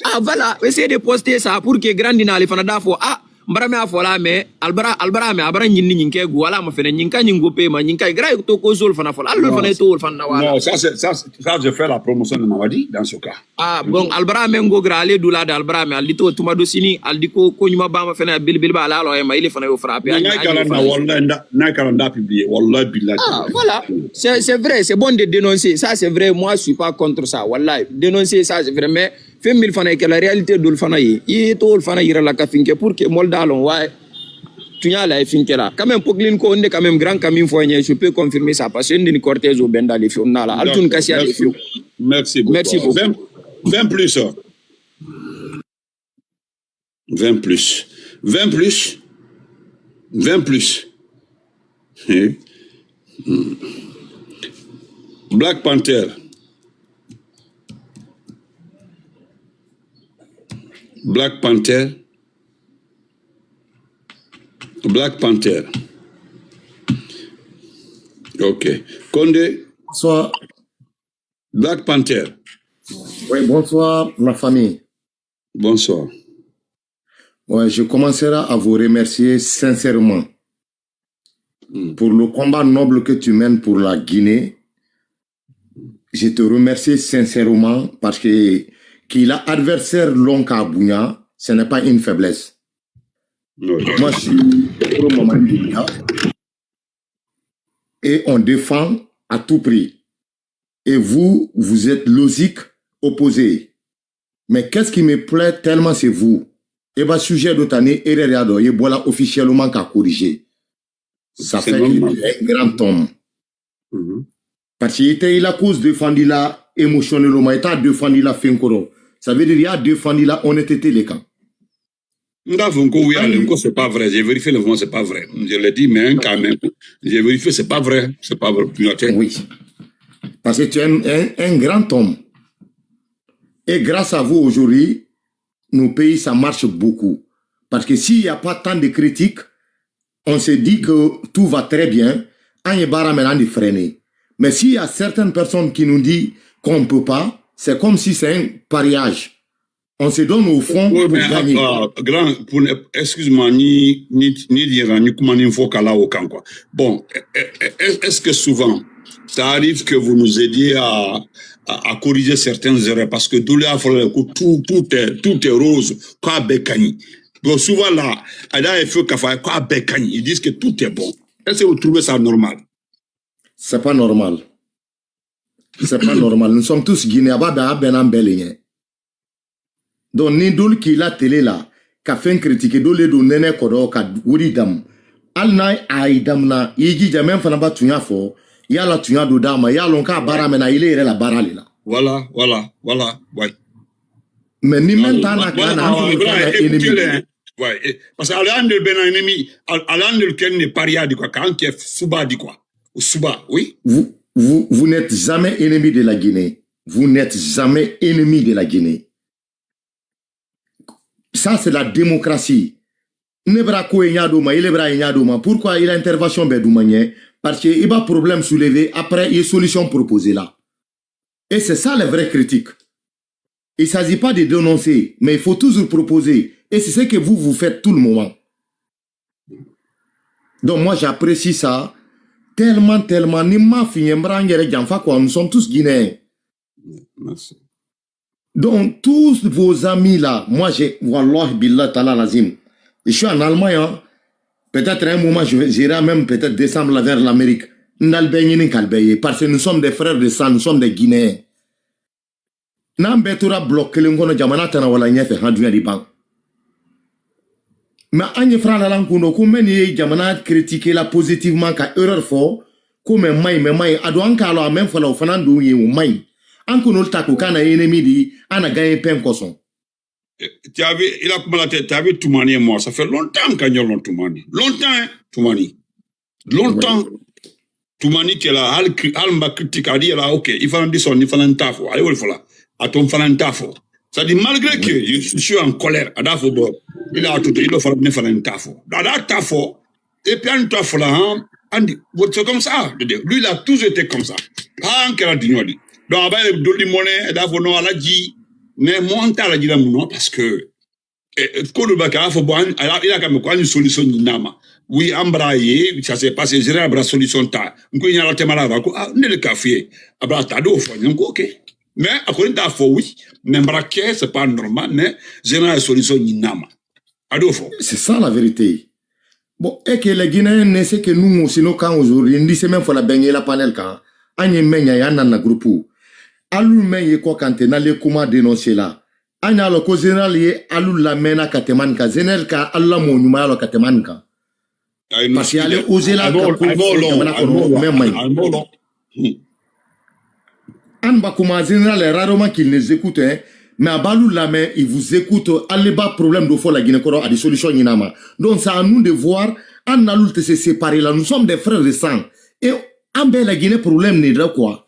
Ah, voilà, essayez de poster ça pour que grand dina le fana da fo ah, mbara me a fo la mais albara albara me abara nyin ni nyin ke gu wala ma fene nyin ka nyin go pe ma nyin ka gra to ko zol fana fo la lo fana to fana wala. Non, ça c'est ça, ça je fais la promotion de Mamadi dans ce cas. Ah bon, albara me ngo gra le dula da albara me aldi to tuma do sini aldi ko ko nyuma ba ma fene bil bil ba la lo e ma ile fana yo frappe. Na kala na wallahi na kala nda publier wallahi billahi. Ah voilà, c'est c'est vrai, c'est bon de dénoncer ça, c'est vrai, moi je suis pas contre ça wallahi, dénoncer ça c'est vrai, mais fɛn min fana ye kɛ la réalité dolu fana ye i ye to olu fana yira la ka fin kɛ pour que mɔli da lɔn waaye tuɲa la ye fin kɛ la quand même pokilin ko nde quand même grand ka min fɔ ɲɛ je peux confirmer ça parce que nde ni cortège o benda le fiyo na la ali tun kasiya le fiyo. Merci beaucoup. Merci beaucoup. Vingt plus. Vingt plus. Vingt plus. Vingt plus. Black Panther. Black Panther. Black Panther. Ok. Konde. Bonsoir. Black Panther. Oui, bonsoir, ma famille. Bonsoir. Ouais, je commencerai à vous remercier sincèrement pour le combat noble que tu mènes pour la Guinée. Je te remercie sincèrement parce que qu'il a adversaire long à Bouya, ce n'est pas une faiblesse. Moi, je suis pro Mamadi Doumbouya et on défend à tout prix. Et vous, vous êtes logique opposé. Mais qu'est-ce qui me plaît tellement, c'est vous. E b'a sujet dɔ ta ni erreur y'a dɔ ye bɔla officiellement ka corriger. Ça fait que tu es un grand homme. Parce que i tɛ i la cause défendre la émotionnellement, i t'a défendre la fɛn kɔrɔ. Ça veut dire i y'a défendre la honnêteté le kan. N t'a fɔ n ko oui ale n ko c'est pas vrai, j'ai vérifié l'information, c'est pas vrai, je le dis mais quand même j'ai vérifié, c'est pas vrai, c'est pas vrai. Oui, parce que tu es un, un, un grand homme et grâce à vous aujourd'hui nos pays ça marche beaucoup, parce que s'il y a pas tant de critiques on se dit que tout va très bien, an ye baara min na an de freiner. Mais s'il y a certaines personnes qui nous disent qu'on ne peut pas, C'est comme si c'est un pariage. On se donne au front pour gagner. Grand, excuse-moi, ni ni ni dira ni kuma ni fo kala o kan quoi. Bon, est-ce que souvent ça arrive que vous nous aidiez à à corriger certaines erreurs, parce que dole a fɔlɔ ko tout tout est tout est rose, k'a bɛɛ ka ɲi. Bon, souvent là, a da ye fo k'a fɔ k'a bɛɛ ka ɲi, ils disent que tout est bon. Est-ce que vous trouvez ça normal? C'est pas normal. C'est pas normal. Nous sommes tous Guinéens. A b'a bɛn, a bɛnna an bɛɛ le ɲɛ. Donc ni dolu k'i la télé la ka fɛn critiquer, dolu le don nɛnɛ kɔdɔ ka wuli damu. Hali n'a a y'i damuna, i y'i jija, même fana ba tuɲa fɔ, i y'a la tuɲa don d'a ma, i y'a lɔn k'a baara mɛnna, i le yɛrɛ la baara le la. Voilà, voilà, voilà, ouais. Mais ni même temps na ka na an kɔni ka na ennemi de. Ouais, parce que ale an de bɛnna ennemi, ale an de kɛ ne paria di quoi, k'an kɛ suba di quoi. Suba, oui. Vous, vous, vous n'êtes jamais ennemi de la Guinée. Vous n'êtes jamais ennemi de la Guinée. Ça, c'est la démocratie. Ne bra ko ye ɲa do ma, ile bra ye ɲa do ma. Pourquoi il a intervention bɛ du ma ɲɛ? Parce que i b'a problème soulever, après i ye solution proposer la. Et c'est ça les vraies critiques. Il s'agit pas de dénoncer, mais il faut toujours proposer. Et c'est ce que vous, vous faites tout le moment. Donc moi, j'apprécie ça tellement, tellement. Ni ma fi ɲɛ, n bra n yɛrɛ janfa quoi, nous sommes tous Guinéens. Merci. Donc tous vos amis là, moi j'ai, wallah billah ta'ala lazim, je suis en Allemagne, hein. Peut-être un moment je vais, j'irai même peut-être descendre là vers l'Amérique. N n'al bɛ ɲini k'al bɛ ye, parce que nous sommes des frères de sang, nous sommes des Guinéens. N'an bɛɛ tora bloc kelen kɔnɔ, jamana tana wala ɲɛfɛ, han, duɲa di ban. Mais an ye fara la, an kun don ko, mɛ nin ye jamana critiquer la positivement, ka erreur fɔ, ko mɛ man ɲi, mɛ man ɲi. A don an k'a lɔn, a mɛn fɔlɔ, o fana don ye, o man ɲi. An kun olu ta ko, k'a na ennemi di, an na gagner pain kosɔn. Tu avais, il a commencé, tu avais Toumani et moi, ça fait longtemps qu'on a longtemps, Toumani. Longtemps, hein, Toumani. Longtemps. Tumani kɛla, hali, hali n ba critique, a di yɛla, ok, i fana di sɔn, ni fana n t'a fɔ, a ye wali fɔla, a to n fana n t'a fɔ. C'est-à-dire, malgré que je suis en colère, a d'a fɔ, bon, il a tout, il fana, ne fana n t'a fɔ. A d'a t'a fɔ, et puis an t'a fɔ la, hein, an di, bon, c'est comme ça, lui, il a toujours été comme ça. Pas en kɛra diɲɔ di. Donc, a b'a ye doli mɔnɛ, a d'a fɔ, non, a la ji, mais moi, n t'a la ji la mun na, parce que ko dɔ bɛ kɛ, a y'a fɔ, bon, i y'a ka mɛn ko an ye solution ɲini a ma. Oui, an bara ye, ça s'est passé, général bara solution ta. N ko i ɲɛna tɛmɛ la, ko, ah, ne de k'a f'i ye. A bara ta, a y'o fɔ n ye, n ko, ok. Mais a ko n t'a fɔ, oui, mais n bara kɛ, c'est pas normal, mais général ye solution ɲini a ma. A y'o fɔ. C'est ça la vérité. Bon, et que les Guinéens ne sait que nous aussi, nos camps aujourd'hui, n di semaine fo la bɛn ye la panel kan, an ye mɛn ɲa, an nana groupe. Alu mɛn ye kɔ kan tɛ, n'ale kuma dénoncer la. An y'a lɔn ko général ye alu lamɛnna ka tɛmɛ nin kan, général ka alu la mɔgɔ ɲumanya lɔn ka tɛmɛ nin kan. Parce que ale oser la ka ko fɔ jamana kɔnɔ, o mɛn man ɲi. An ba kuma général, rarement qu'il nous écoute, hein, mais a b'alu lamɛn, il vous écoute, ale b'a problème dɔ fɔ la Guinée kɔrɔ, a di solution ɲini a ma. Donc c'est à nous de voir, an n'alu tɛ se séparer la, nous sommes des frères de sang, et an bɛ la Guinée problème de la quoi.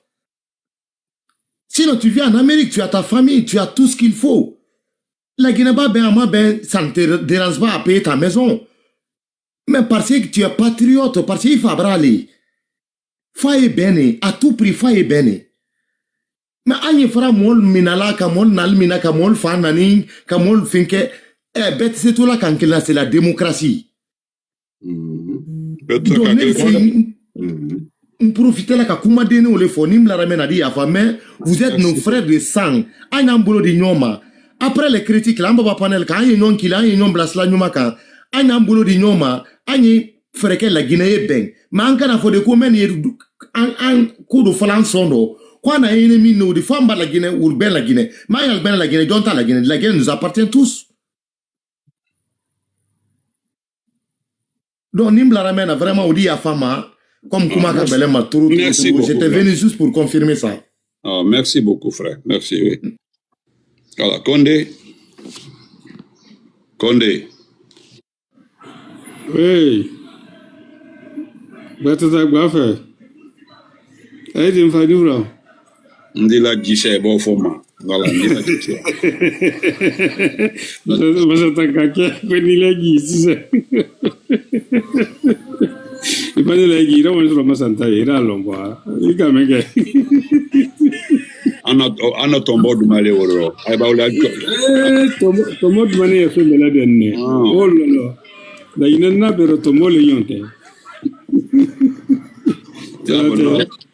Sinon, tu vis en Amérique, tu as ta famille, tu as tout ce qu'il faut. La Guinée b'a bɛn, a ma bɛn, ça ne te dérange pas à payer ta maison. Mais parce que tu es patriote, parce que i fa bara le. Fa ye bɛn ne, à tout prix, fa ye bɛn ne. Mais an ye fara mɔl minala, ka mɔl nal mina, ka mɔl fa nani, ka mɔl finke, eh, bɛɛ tɛ se to la kan kelen na, c'est la démocratie. Donc ne se n profite la ka kuma denniw le fɔ, ni n bilara mɛn na di yafa, mais vous êtes nos frères de sang, an y'an bolo di ɲɔgɔn ma. Après les critiques la, an baba panel kan, an ye ɲɔgɔn kila, an ye ɲɔgɔn bilasira ɲuman kan, an y'an bolo di ɲɔgɔn ma, an ye fɛɛrɛ kɛ, la Guinée ye bɛn, mais an kana fɔ de ko mɛn ye an ko dɔ fɔla an sɔn dɔ, ko an na ennemi n'o de fɔ, an ba la Guinée, u bɛɛ la Guinée, mais an y'an bɛɛ la Guinée, jɔn ta la Guinée, la Guinée nous appartient tous. Donc ni n bilara mɛn na, vraiment, o di yafa ma, comme kuma ka gɛlɛn ma trop, trop, trop. J'étais venu juste pour confirmer ça. Ah, merci beaucoup, frère. Merci, oui. Voilà, Condé. Condé. Hey. Batata gba fɛ. Ayi, den fa ni wura. N dila jisɛ, i b'o fɔ n ma. Voilà, n dila jisɛ. Masa, masa ta ka kɛ, ko n'i la ji sisan. I ma ne la ji, i la wari sɔrɔ masa ta ye, i la lɔn quoi. I ka mɛn kɛ. An na, an na tonbo duma le woro. Ay ba wala. Eh, tonbo, tonbo duma ne ya so mela den ne. Oh la la. Da ina na bero tonbo le yonte.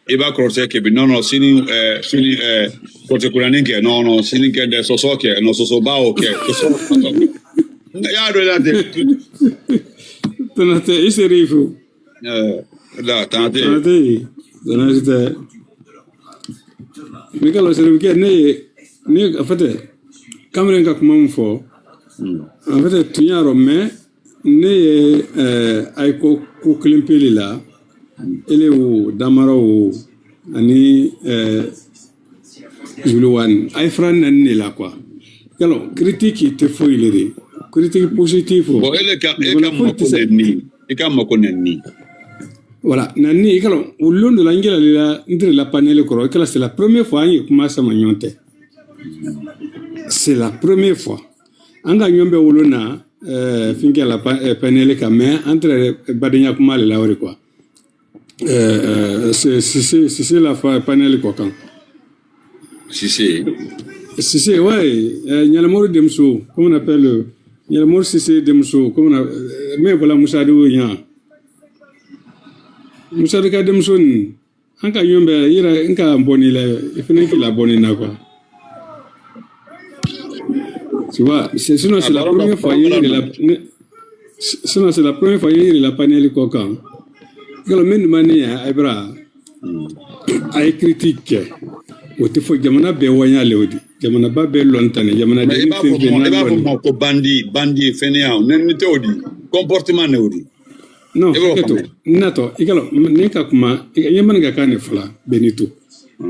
I b'a kɔrɔsɛ kɛ bi. Non, non, sini, eh, sini, eh, kɔrɔsɛ kuranin kɛ. Non, non, sini kɛ dɛ, sɔsɔ kɛ. Non, sɔsɔ bawo kɛ. Sɔsɔ. N y'a dɔn la tɛ. Tana tɛ, i seri fo. Eh, da, tante. Tante, tante tɛ. N ka lɔsiri kɛ, ne ye, ne, en fait, kamalen ka kuma min fɔ, en fait, tun y'a rɔ, mais ne ye, eh, a ye ko, ko kelen pe le la, ele wo, damara wo, ani, eh, Zuluwani, a ye fura naani de la, quoi. Yalo, critique tɛ foyi le de. Critique positif. Bon, e le ka, e ka mako nɛni, i ka mako nɛni. Voilà, nɛni, i ka lɔn, o lon dɔ la, n gɛlɛla la, n tɛrɛ la panel kɔrɔ, i ka la, c'est la première fois, an ye kuma sama ɲɔgɔn tɛ. C'est la première fois. An ka ɲɔgɔn bɛ wolo na, euh, finkɛ la pa-, euh, panel kan, mais an tɛrɛ badenya kuma le la, o de quoi. Euh, euh, c'est, c'est, c'est, c'est la fa-, panel kɔ kan. Sise. Sise, ouais, euh, Ɲalamori denmuso, comment on appelle, euh, Ɲalamori Sise denmuso, comment on a-, euh, mais voilà, Musa de Oyan. Musa de ka denmuso ni, an ka ɲɔgɔn bɛ, yɛrɛ, n ka bɔnni la, i fana k'i la bɔnni na, quoi. Tu vois, c'est, sinon, c'est la première fois, il y a la, sinon, c'est la première fois, il y a la panel kɔ kan. Yalo, min dun ma ne ya, a ye bara, a ye critique kɛ. O tɛ fɔ jamana bɛɛ waya le o di. Jamana ba bɛɛ lɔn tan ni, jamana den fɛn fɛn n'a lɔn. I b'a fɔ ma ko bandi, bandi fɛn ya, ne, ne tɛ o di. Comportement ne o di. Non, hakɛ to, n natɔ, i ka lɔn, ne ka kuma, i ka, i ye mani ka kan de fɔla, Benito.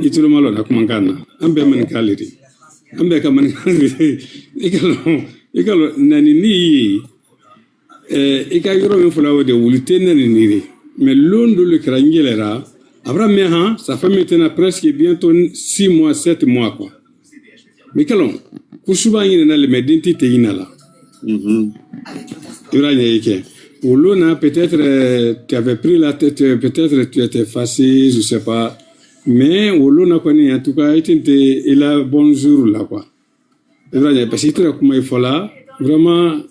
I tulo ma lɔn na kumakan na. An bɛɛ mani kan le di. An bɛɛ ka mani kan le di. I ka lɔn, i ka lɔn, nani ni ye, eh, i ka yɔrɔ min fɔla o de, wuli tɛ nani ni de. Mais lon dɔ le kɛra, n yɛlɛra, a bɔra mɛ han, ça fait maintenant presque bientôt six mois, sept mois, quoi. Mikalon, kusuba ɲinɛ na le, mais den ti te ɲinɛ la. Mhm. I b'a ɲɛ i kɛ. Wolo na, peut-être, euh, tu avais pris la tête, euh, peut-être tu étais fâché, je sais pas. Mais wolo na kɔni, en tout cas, i tɛ, i la bonjour la, quoi. I b'a ɲɛ, parce que i tɛ kuma i fɔ la, vraiment,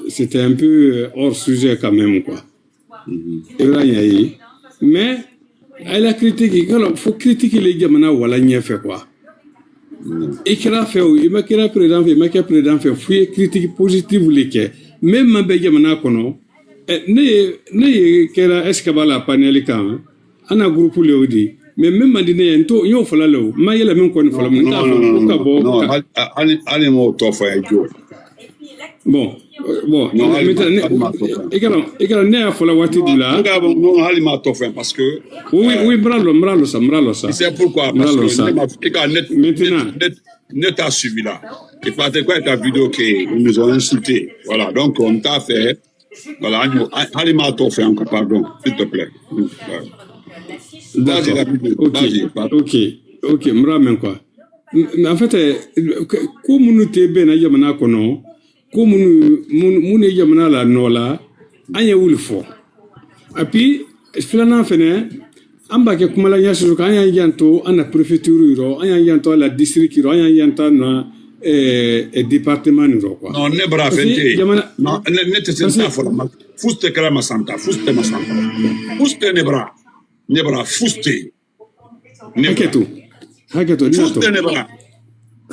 c'était un peu, euh, hors sujet quand même, quoi. I b'a ɲɛ ye. Mais, a ye la critique, i ka lɔn, fo critique le jamana wala ɲɛfɛ, quoi. I kɛra fɛ o, i ma kɛra président fɛ, i ma kɛ président fɛ, fo i ye critique positive le kɛ. Même ma bɛ jamana kɔnɔ, ɛ, ne ye, ne ye kɛra escabala panel kan, an na groupe le o di. Mais même man di ne ye, n t'o, n y'o fɔla le o, n ma yɛlɛ min kɔni fɔla, n t'a fɔ ko ka bɔ. Non, non, non, non, non, hali, hali, hali m'o tɔ fɔ yan, jo. Bon, euh, bon, non, hali ma, maintenant, ne, hali ma tɔ fɛn. I ka dɔn, i ka dɔn, ne y'a fɔ la waati dɔ la. Non, hali ma tɔ fɛn, parce que, oui, oui, euh, oui, n b'a lɔn, n b'a lɔn sa, n b'a lɔn sa. C'est pourquoi, parce que ne ma, i ka ne, maintenant, ne, ne, ne t'a suivi là. Et parce que quoi, ta vidéo que ils nous ont insulté. Voilà, donc on t'a fait, voilà, an y'o, hali ma tɔ fɛn encore, pardon, s'il te plaît. Voilà. D'accord. Vas-y, rapide, ok, vas-y, pardon. Ok, ok, n b'a mɛn quoi. En fait, ko minnu tɛ bɛn na jamana kɔnɔ, ko minnu, minnu, minnu ye jamana la nɔ la, an ye wuli fɔ. Et puis, filanan fɛnɛ, an b'a kɛ kuma la, n y'a soso kan, an y'an janto an na préfecture yɔrɔ, an y'an janto a la district yɔrɔ, an y'an janto an na, eh, eh, département yɔrɔ, quoi. Non, ne bara fɛn tɛ yen. Jamana, non, ne, ne tɛ se, parce que n t'a fɔ la, ma, fosi tɛ kɛra Masanta, fosi tɛ Masanta. Fosi tɛ ne bara, ne bara, fosi tɛ yen. Hakɛ to. Hakɛ to, n na to.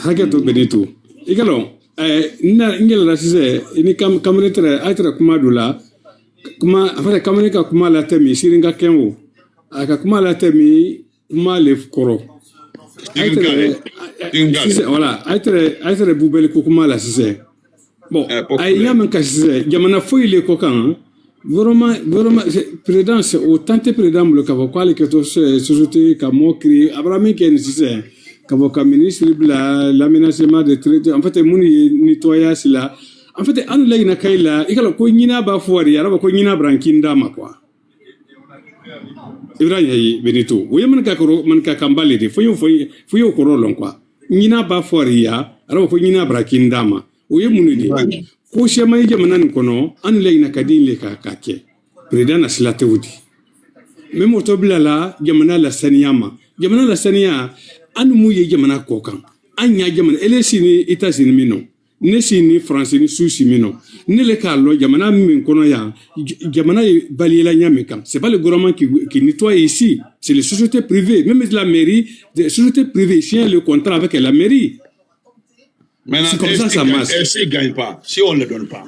Hakɛ to, Benito. I ka lɔn, eh, n na, n yɛlɛla sisan, i ni kam-, kamalen tɛrɛ, a ye tɛrɛ kuma dɔ la. Kuma, a fɔra kamalen ka kuma la tɛ min, Sirin ka kɛn o. A ka kuma la tɛ min, kuma le kɔrɔ. A ye tɛrɛ, sisan, voilà, a ye tɛrɛ, a ye tɛrɛ bubɛli ko kuma la sisan. Bon, a ye ɲa mɛn ka sisan, jamana foyi le kɔ kan, vraiment, vraiment, c'est, président, c'est, o temps tɛ président bolo k'a fɔ k'ale kɛ to, so-, société ka mɔɔ créer, a bɔra min kɛ nin sisan, ka bɔ ka ministre bila l'aménagement de territoire, en fait, minnu ye nettoyage la, en fait, an laɲinina kayi la, i ka lɔn ko ɲinan b'a fɔ de, a b'a fɔ ko ɲinan bara n kin d'a ma, quoi. I b'a ye, Benito, o ye maninka kɔrɔ, maninka kanba le de, fo y'o fɔ, fo y'o kɔrɔ lɔn, quoi. Ɲinan b'a fɔ de, a b'a fɔ ko ɲinan bara n kin d'a ma. O ye mun de ye? Ko siya ma ye jamana nin kɔnɔ, an laɲinina ka di le ka, ka kɛ. Président na sila tɛ o di. Même o tɔ bila la, jamana la saniya ma. Jamana la saniya, An ni muŋ ye jamana koo kaŋ, an ɲaa jamana, elesi ni itazini miŋ noŋ, ne si ni faransi ni suusi miŋ noŋ, ne le ka a loŋ jamana meŋ kono yaa, jamana ye baliyela ɲaa meŋ kaŋ, c'est pas le gouvernement qui, qui nettoie ici, c'est les sociétés privées, même la mairie, des sociétés privées signent le contrat avec la mairie. Maintenant, c'est comme ça ça marche. Et s'il gagne pas, si on ne le donne pas?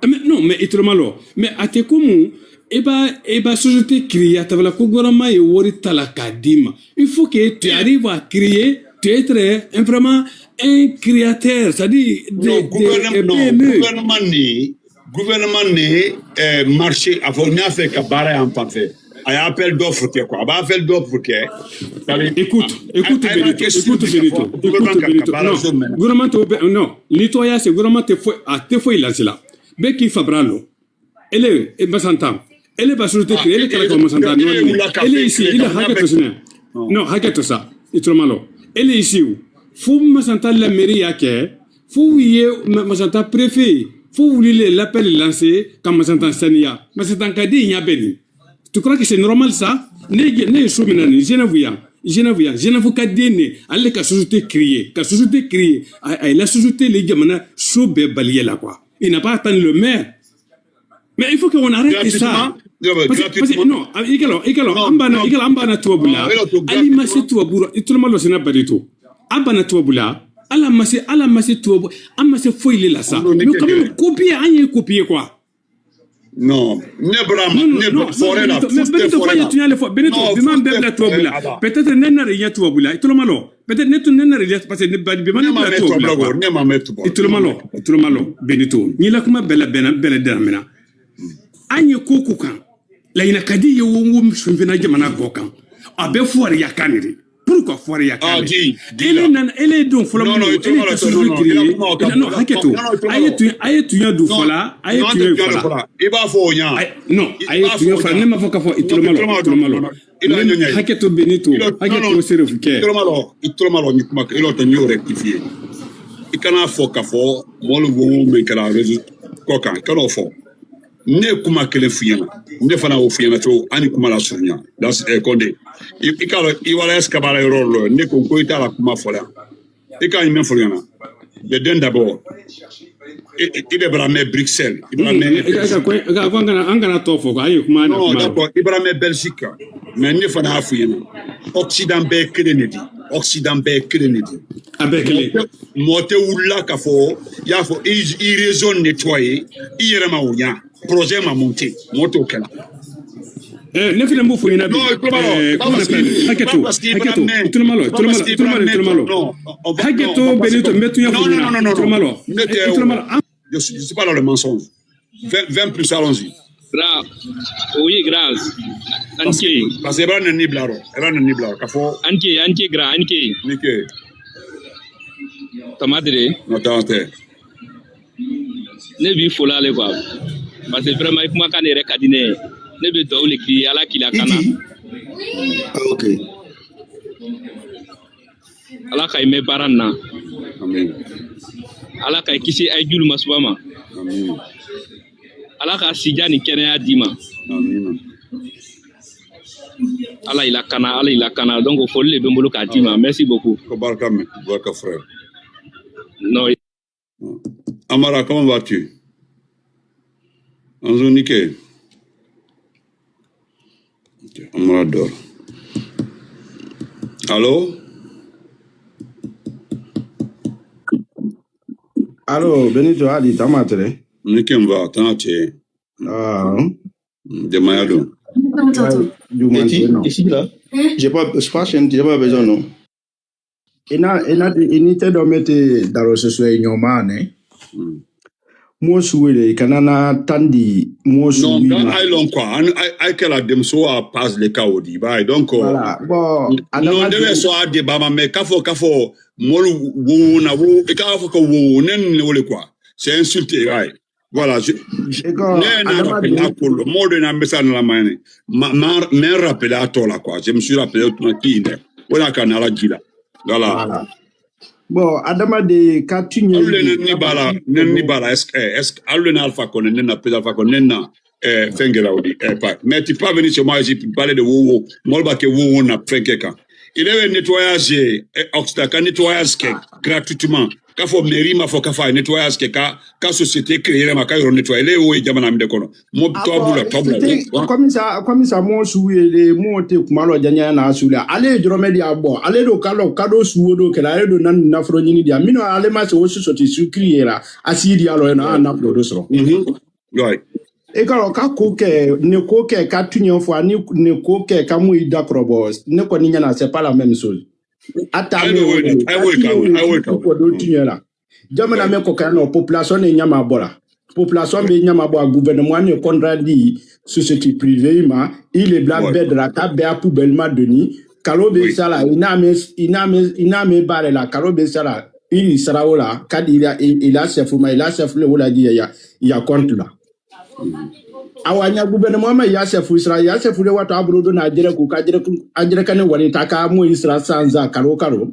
Mais non, mais itulomalo, mais a te comme, e ba, e ba société créer a tabala ko gouvernement ye wari tala ka dima. Il faut que tu arrives à créer, tu es être un, vraiment un créateur, c'est-à-dire des, des, des PME. Gouvernement ni, gouvernement ni, eh, marché, a fo n'a fait ka baara yan fan fɛ. A ye appel d'offre kɛ quoi, a b'a appel d'offre kɛ. Écoute, écoute Benito, écoute Benito, écoute Benito. Non, gouvernement tɛ o bɛ, non, nettoyage, c'est gouvernement tɛ foyi, a tɛ foyi lasi la. Bɛɛ k'i fabara lo. Ele, e masantan. Ele ba suru tɛ kiri, ele kala ko masantan. Ele isi, ele hakɛ to sinɛ. Non, hakɛ to sa. Itulomalo. Ele isi. Fo masantan la mairie y'a kɛ. Fo ye masantan préfet. Fo wulile l'appel lancé ka masantan saniya. Masantan ka di ɲa bɛ ni. Tu crois que c'est normal ça? Ne, ne ye so min na nin Genève yan, Genève yan, Genève ka den ne, ale ka société créer, ka société créer, a, a ye la société le jamana so bɛɛ baliya la quoi. Il n'a pas attendu le maire. Mais il faut qu'on arrête ça. Parce que, parce que, non, i kalo, i kalo, an bana, i kalo, an bana tubabu la. Ali ma se tubabu la, i tulomalo sina bari to. An bana tubabu la. Ala ma se, ala ma se tubabu, an ma se foyi le la sa. Mais quand même, copier, an ye copier quoi. Non, ne bɔra ma, ne bɔra fɔrɛ la. Mais Benito, fɔ ye tuɲa le fɔ. Benito, bi ma bɛɛ bila tubabu la. Peut-être ne na de ɲɛ tubabu la. I tulomalo. Peut-être ne tun ne na de ɲɛ parce que ne ba bi ma ne bila tubabu la. Ne ma mɛn tubabu. I tulomalo, i tulomalo. Benito, ɲila kuma bɛɛ la bɛɛ na bɛɛ la dɛmɛ na. An ye ko ko kan. Laɲina ka di ye wo wo sunfina jamana kɔ kan. A bɛ fɔriya kan de. Pourquoi fɔriya kan de? Ele nana, ele ye don fɔlɔ min, ele ye tasuma kiri ye. Non, hakɛ to. A ye tun, a ye tuɲa du fɔla, a ye tuɲa fɔla. I b'a fɔ o ɲa. Non, a ye tuɲa fɔla. Ne m'a fɔ k'a fɔ i tulomalo, i tulomalo. Hakɛ to Benito, hakɛ to Serefu kɛ. I tulomalo, i tulomalo ni kuma, i l'o tɛ, n y'o rectifier. I kana fɔ k'a fɔ mɔlu wo wo min kɛra réseau kɔ kan, i kan'o fɔ. Ne ye kuma kelen f'i ɲɛna, ne fana y'o f'i ɲɛna cogo, an ni kuma lasurunya. Dans, eh, Konde, i, i k'a lɔn, i wala est-ce que a b'a la yɔrɔ dɔ la? Ne ko, ko i t'a la kuma fɔ la. I k'a ɲi mɛn fɔ ɲɛna. De den d'abord. I, i, i bɛ bara mɛn Bruxelles. I bara mɛn. I ka, i ka, ko, i ka, ko an kana, an kana tɔ fɔ, ko a ye kuma na. Non, kuma d'accord, i bara mɛn Belgique. Mais ne fana y'a f'i ɲɛna. Occident bɛɛ ye kelen de di. Occident bɛɛ ye kelen de di. A bɛɛ kelen. Mɔgɔ tɛ wulila ka fɔ, i y'a fɔ, i, i région nettoyer, i yɛrɛ ma o ɲa. Projet ma monter, mɔgɔ t'o kɛ la. Eh, ne fana b'o fɔ ɲɛna bi. Non, i tulo b'a la, eh, comment on appelle? Hakɛ to, hakɛ to, i tulomalo, i tulomalo, i tulomalo, i tulomalo. Hakɛ to, Benito, n bɛ tuɲa fɔ ɲɛna. Non, non, non, non, non. I tulomalo. Je suis, je suis pas dans le mensonge. Vingt, vingt plus, allons-y. Grave. Oui, grave. Anke. Parce que i b'a nɛni bila rɔ. I b'a nɛni bila rɔ. Ka fɔ. Anke, anke, grave, anke. Nike. Tamadre. No, tante. Ne b'i fo la le quoi. Parce que vraiment, i kumakan de yɛrɛ ka di ne ye. Ne bɛ dugawu de k'i ye, Ala k'i lakana. I di? Ah, ok. Ala ka i mɛn baara in na. Amin. Ala ka i kisi a ye julu masuba ma. Amin. Ala ka sija ni kɛnɛya d'i ma. Amin. Ala i lakana, Ala i lakana. Donc, foli de bɛ n bolo k'a d'i ma. Merci beaucoup. Ko barika mɛn, barika frère. Non. Amara, comment vas-tu? Anzonike. Ok, Amara dort. Allô? Allô, Benito, hali tamatere? Ni kemba, tamatere. Ah. Demaya don. Eti, esi la. J'ai pas, je pense que j'ai pas besoin, non. I na, i na, i ni te dɔ mete daro soso ye ɲɔma ne. Moo suwele i kana na tandi moo suwi ma. Ai lon quoi, ai, ai kɛla demso a pas le kawodi bai donc. Voilà. Bon, non, de so a de bama mais kafo, kafo molu wo na wo e kafo ko wo ne ne wole quoi. C'est insulté, right? Voilà, je, je, ne na rappel a ko lo. Moo de na message na la mane. Ma, ma, me rappel a to la quoi. Je me suis rappelé tout qui ne. Wala kana la gila. Voilà. Bon, adamaden ka tuɲɛ alu le ni b'a la, ne ni b'a la, est-ce que, est-ce que alu le na alpha kɔnɛ ne na pez alpha kɔnɛ ne na fɛn kɛ la o di, eh, pa mais tu pas venu chez moi ici pour parler de wowo. Mɔlu b'a kɛ wowo na fɛn kɛ kan. Il est nettoyage, eh, oxta ka nettoyage kɛ gratuitement. Ka fɔ mairie ma fɔ ka fɔ a ye nettoyage kɛ ka ka société créer ma ka yɔrɔ nettoyer. Il est wo ye jamana min de kɔnɔ. Mo tɔbula tɔbula. Comme ça, comme ça, mo su ye de mo te kuma lɔ janya na su la. Ale ye jɔrɔmɛ di a bɔ. Ale do kalo kado su wo do kɛla. Ale do nan nafolo ɲini di a. Mino ale ma se o société su créer la. A si di alo na nafolo do sɔrɔ. Mhm. Right. E ka ka ko kɛ ne ko kɛ ka tuɲɛ fɔ ani ne ko kɛ ka mu i dakɔrɔbɔ ne kɔni ɲɛna c'est pas la même chose. A ta me o ko do tuɲɛ la. Jamana me ko kan no population ne ɲama bɔra. Population be ɲama bɔ a gouvernement ne contrat di société privée ma il est bla bɛɛ dra ka bɛɛ a poubelle ma doni kalo be sala i n'a me i n'a me i n'a me bare la kalo be sala i sara o la ka di i la i la chef ma i la chef le wala di ya ya compte la. Awa ɲa gouvernement ma ya chef sira ya chef le wato abro do na jere ku ka jere ku a jere kane wari ta ka mo isra sanza kalo kalo.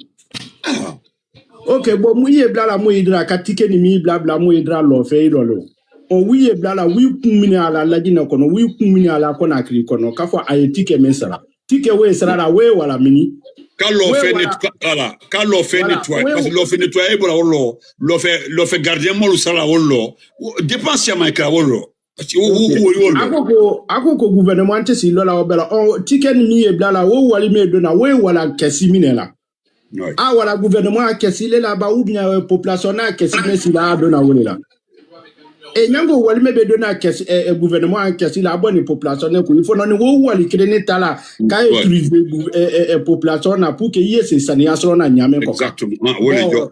Ok, bon mu ye bla la mu idra ka tike ni mi bla bla mu idra lo fe lo lo. O wi ye bla la wi kun mini ala lajina kono wi kun mini ala kono akri kono ka fo aye tike men sara. Tike we sara la we wala mini. Ka lo fe nettoyer ala ka lo fe nettoyer parce que lo fe nettoyer e bora lo lo fe lo fe gardien mo sara lo dépense ya ma ka lo. Ako ko ako ko gouvernement te si lola o bela o tiken mi e blala o wali me dona we wala kesi minela. A wala gouvernement a kesi le la ba ou bien population na kesi me si la dona wala la. E nyango wali me be dona kesi e gouvernement a kesi la boni population ne ko il faut non wo wali krene tala ka utiliser e population na pour que yese sani asro na nyame ko. Exactement.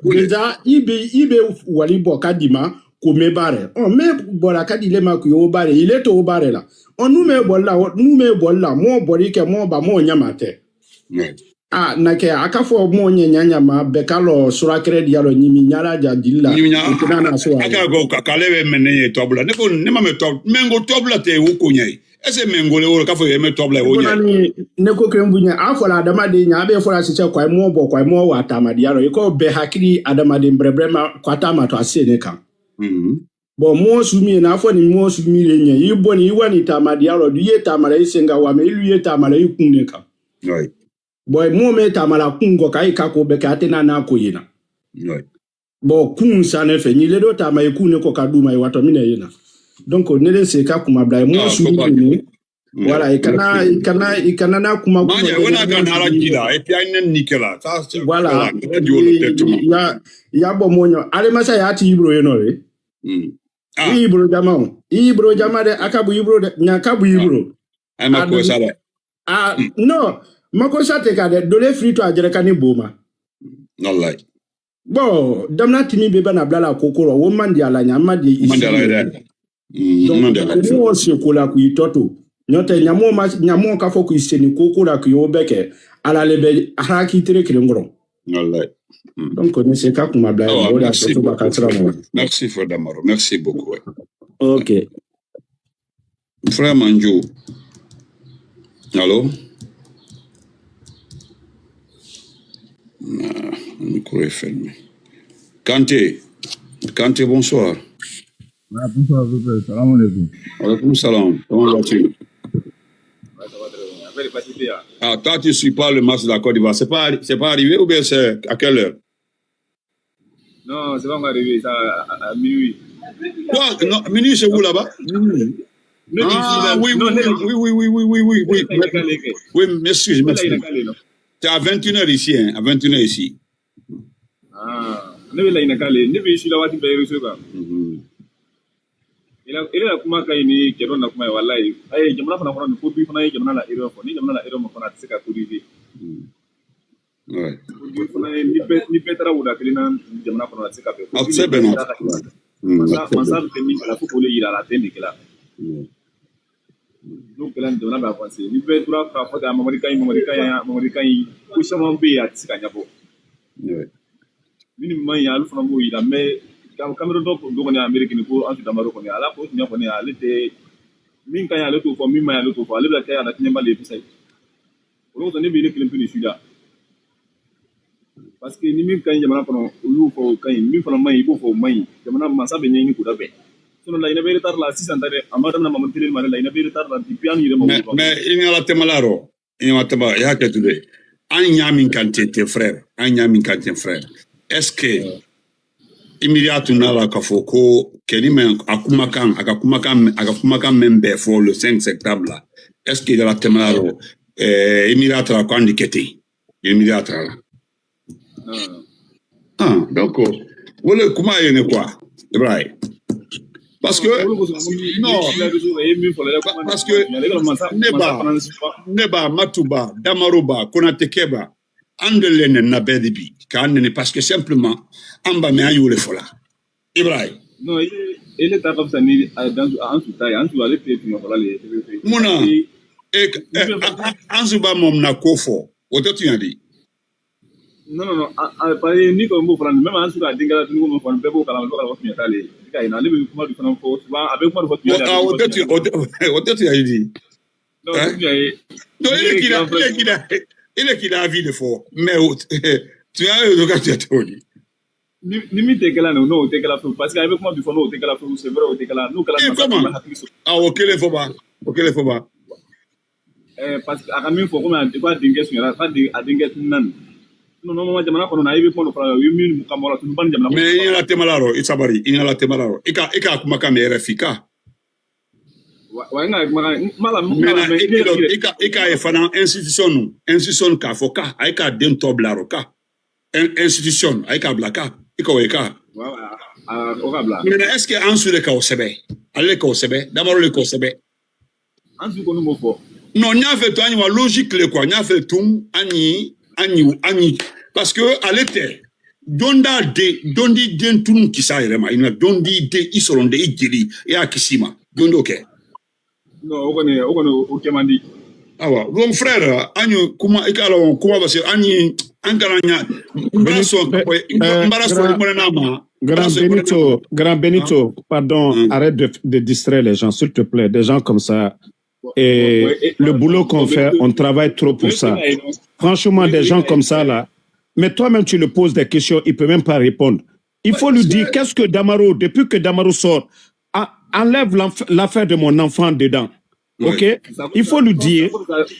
Déjà ibe ibe wali bo kadima. Ko me baare ɔ me bɔra ka di le ma ko yo baare ile to baare la ɔ nu me bɔli la nu me bɔli la mo bɔri kɛ mo ba mo nyama tɛ. A na kɛ a ka fɔ mo nyɛ nya nyama bɛ ka lɔ sura kɛrɛ di alɔ nyimi nyala ja dili la. Nyimi nya a ka go ka kale be mene ye tɔbula ne ko ne ma me tɔb mengo tɔbula te wo ko nyɛ ese mengo le wo ka fɔ ye me tɔbula wo nyɛ. Ne ko kɛ mbu nyɛ a fɔ la adama de nya a be fɔ la sisɛ kwa mo bɔ kwa mo wa tama di alɔ ko be hakili adama de brɛbrɛ ma kwa tama to a se ne kan. Bon moo su miŋ ye naa fo niŋ moo su miŋ ye ñe i boni i wani taamadiyaŋ lo du i ye taamala i senga waame i lu i ye taamala i kuŋ ne kaŋ. Bon moo mee taamala kuŋ ko ka i ka ko be ke ate naa naa ko ye na. Bon kuŋ sa ne fe ñi le do taama i kuŋ ne ko ka duuma i wato miŋ ne ye na. Donc ne de se ka kuma bula ye moo su miŋ ye ne. Voilà i kana i kana i kana naa kuma kuma wona ka naala jila et puis a nen ni kela voilà. Ya ya bo moño ale masa ya ti ibro yeno re. Ibro jama o ibro jama de aka bu ibro de ña ka bu ibro. Ay ma ko sala. Ah no ma ko sa te ka de dole frito a jere kani boma. Wallahi. Bon damna timi be bana blala kokoro wo mandi ala ña mandi isi. Mandi ala. Moo se ko la ku i tɔto ñoo te ñamoo ma ñamoo ka fo ku i seni ko ko la ku i wo be ke ala le be haki tere kelen kɔrɔ. Donc ne se ka kuma bla o da se to ba ka sira mo. Merci frère Damaro, merci beaucoup. Ok. Frère Manjo. Allô. Ah, le micro est fermé. Kanté, Kanté, bonsoir. Ah, bonsoir, frère. Salam alaikum. Alaikum salam. Comment vas-tu? Ah, toi, tu suis pas le match de la Côte d'Ivoire. C'est pas, c'est pas arrivé ou bien c'est à quelle heure? Non, c'est pas encore arrivé, ça, à, à minuit. Quoi? Non, minuit, c'est où là-bas? Minuit. Ah, oui, oui, oui, oui. Oui, m'excuse, m'excuse. C'est à vingt et une heures ici, hein, à vingt et une heures ici. Ah, ne bɛ laɲini k'ale ye, ne bɛ si la waati bɛɛ réseau kan. I la kuma ka ɲi ni cɛ dɔ na kuma ye, walayi. Ayi, jamana fana kɔnɔ, nin ko bi fana ye jamana la erreur fɔ. Ni jamana la erreur ma fana, a tɛ se ka corriger. Ko bi fana ye, ni bɛɛ, ni bɛɛ taara wuda kelen na jamana kɔnɔ, a tɛ se ka bɛn. A tɛ se bɛn. Mansa, mansa bɛ kɛ min kɛla, fo k'o de yira a la, a tɛ nin kɛla. N'o kɛla, jamana bɛ avancer. Ni bɛɛ tora ka fɔ ten, Mamadi ka ɲi, Mamadi ka ɲi, Mamadi ka ɲi, ko caman bɛ yen, a tɛ se ka ɲɛfɔ. Minnu man ɲi, olu fana b'o jira. Mais Cameroun dɔ kɔni, Amerique ni ko Ansu Damaro kɔni, Ala ko tiɲɛ kɔni, ale tɛ, min ka ɲi, ale t'o fɔ, min man ɲi, ale t'o fɔ. Ale bɛ ka kɛ a la tiɲɛba de ye, bisa ye. O de kosɔn, ne bɛ ne kelen to nin su la. Parce que ni min ka ɲi jamana kɔnɔ, olu fɔ o ka ɲi, min fana man ɲi, i b'o fɔ o man ɲi. Jamana mansa bɛ ɲɛɲini k'o labɛn. Sinon, Laginɛ bɛ retard la sisan ta dɛ, a ma daminɛ Mamadi Tele ma dɛ, Laginɛ bɛ retard la depuis an yɛrɛ ma wuli. Mais, mais i ni Ala tɛmɛla yɔrɔ, i ni Ala tɛmɛla, i y'a kɛ ten de. An ɲaamin kanten ten frère, an ɲaamin kanten frère. Est-ce que i miiriya tun naa la ka fo ko keni men a kumakan a ka kumakan a ka kumakan men bɛ fɔ le cinq septembre la, est-ce que i dala tɛmɛna lo? Eh, i miiriya tara ko an di kete, i miiriya tara la. Ah, donc wala kuma ye ne quoi, Ibrahim. Parce que non, parce que ne ba ne ba matuba damaroba konate keba, an de le ne na bedi bi ka an ne, parce que simplement an ba me an yule fola. Ibrahim. Non, il est il est ta comme ça ni an su ta an su ale pe tuma fola le. Muna e an su ba mom na ko fo o to tun ya di. Non non non, a a pare ni ko mo fran même an su ka dingala tun ko mo fran be ko kala ko kala ko tun ya tale. Ka ina le kuma du fana ko ba a be kuma ko tun ya o to tun ya di. Non, il est qu'il a, il est qu'il a, il est qu'il a envie de fort. Mais tu as eu l'occasion de dire. Ni min tɛ kɛla no, n'o tɛ kɛla fewu, parce que a bɛ kuma bi fɔ n'o tɛ kɛla fewu, c'est vrai, o tɛ kɛla n'o kɛla. Eh, comment? Ah, o kelen fɔ ba, o kelen fɔ ba. Eh, parce que a ka min fɔ, komi a denkɛ sunyara, a denkɛ naani. Non non, jamana kɔnɔ na, i bɛ kuma dɔ fɔ a la, o ye min ka mɔgɔ la, tun ban jamana. Mais i ɲɛna tɛmɛla rɔ, i sabari, i ɲɛna tɛmɛla rɔ, i ka i ka kumakan mɛn yɛrɛ f'i ka. Maintenant i k'a ye fana, institution nu, institution k'a fɔ ka a ye k'a den tɔ bila rɔ ka institution a ye k'a bila ka i ka o ye ka. Maintenant est-ce que an su de ka o sɛbɛ, ale de ka o sɛbɛ, damaro de ka o sɛbɛ. An su kɔni b'o fɔ. Non, n y'a fɛ tun, an ɲi ma logique le quoi, n y'a fɛ tun, an ɲi an ɲi an ɲi, parce que ale tɛ. Donda den dondi den tunu kisi a yɛrɛ ma, i na dondi den i sɔrɔ de i jeli i y'a kisi ma, don dɔ kɛ. Non, o kɔni o kɔni o kɛ man di. Awa, donc frère, an ye kuma i k'a lɔn kuma parce que an ye an kana ɲa n b'a sɔn n b'a sɔn i mɔnɛ n'a ma. Grand Benito, grand Benito, pardon, arrête de, de distraire les gens, s'il te plaît. Des gens comme ça, et le boulot qu'on fait, on travaille trop pour ça. Franchement, des gens comme ça, là, mais toi-même, tu le poses des questions, il peut même pas répondre. Il faut lui dire, qu'est-ce que Damaro, depuis que Damaro sort, enlève l'affaire de mon enfant dedans. Ok? Il faut lui dire,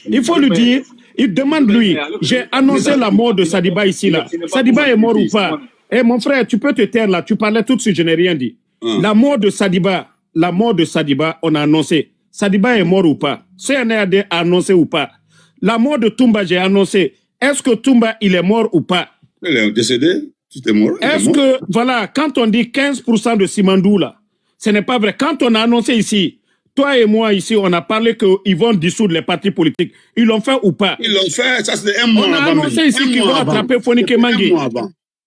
il faut lui dire, il demande lui, j'ai annoncé la mort de Sadiba ici, là. Sadiba est mort ou pas? Eh, mon frère, tu peux te taire là, tu parlais tout de suite, je n'ai rien dit. La mort de Sadiba, la mort de Sadiba, on a annoncé. Sadiba est mort ou pas? C N R D a annoncé ou pas? La mort de Toumba, j'ai annoncé. Est-ce que Toumba, il est mort ou pas? Il est décédé. Tout est mort. Est-ce que, voilà, quand on dit quinze pour cent de Simandou, là, ce n'est pas vrai. Quand on a annoncé ici, toi et moi ici, on a parlé qu'ils vont dissoudre les partis politiques. Ils l'ont fait ou pas? Ils l'ont fait, ça c'est un mois avant. On a annoncé ici qu'ils vont attraper Fonike Mange.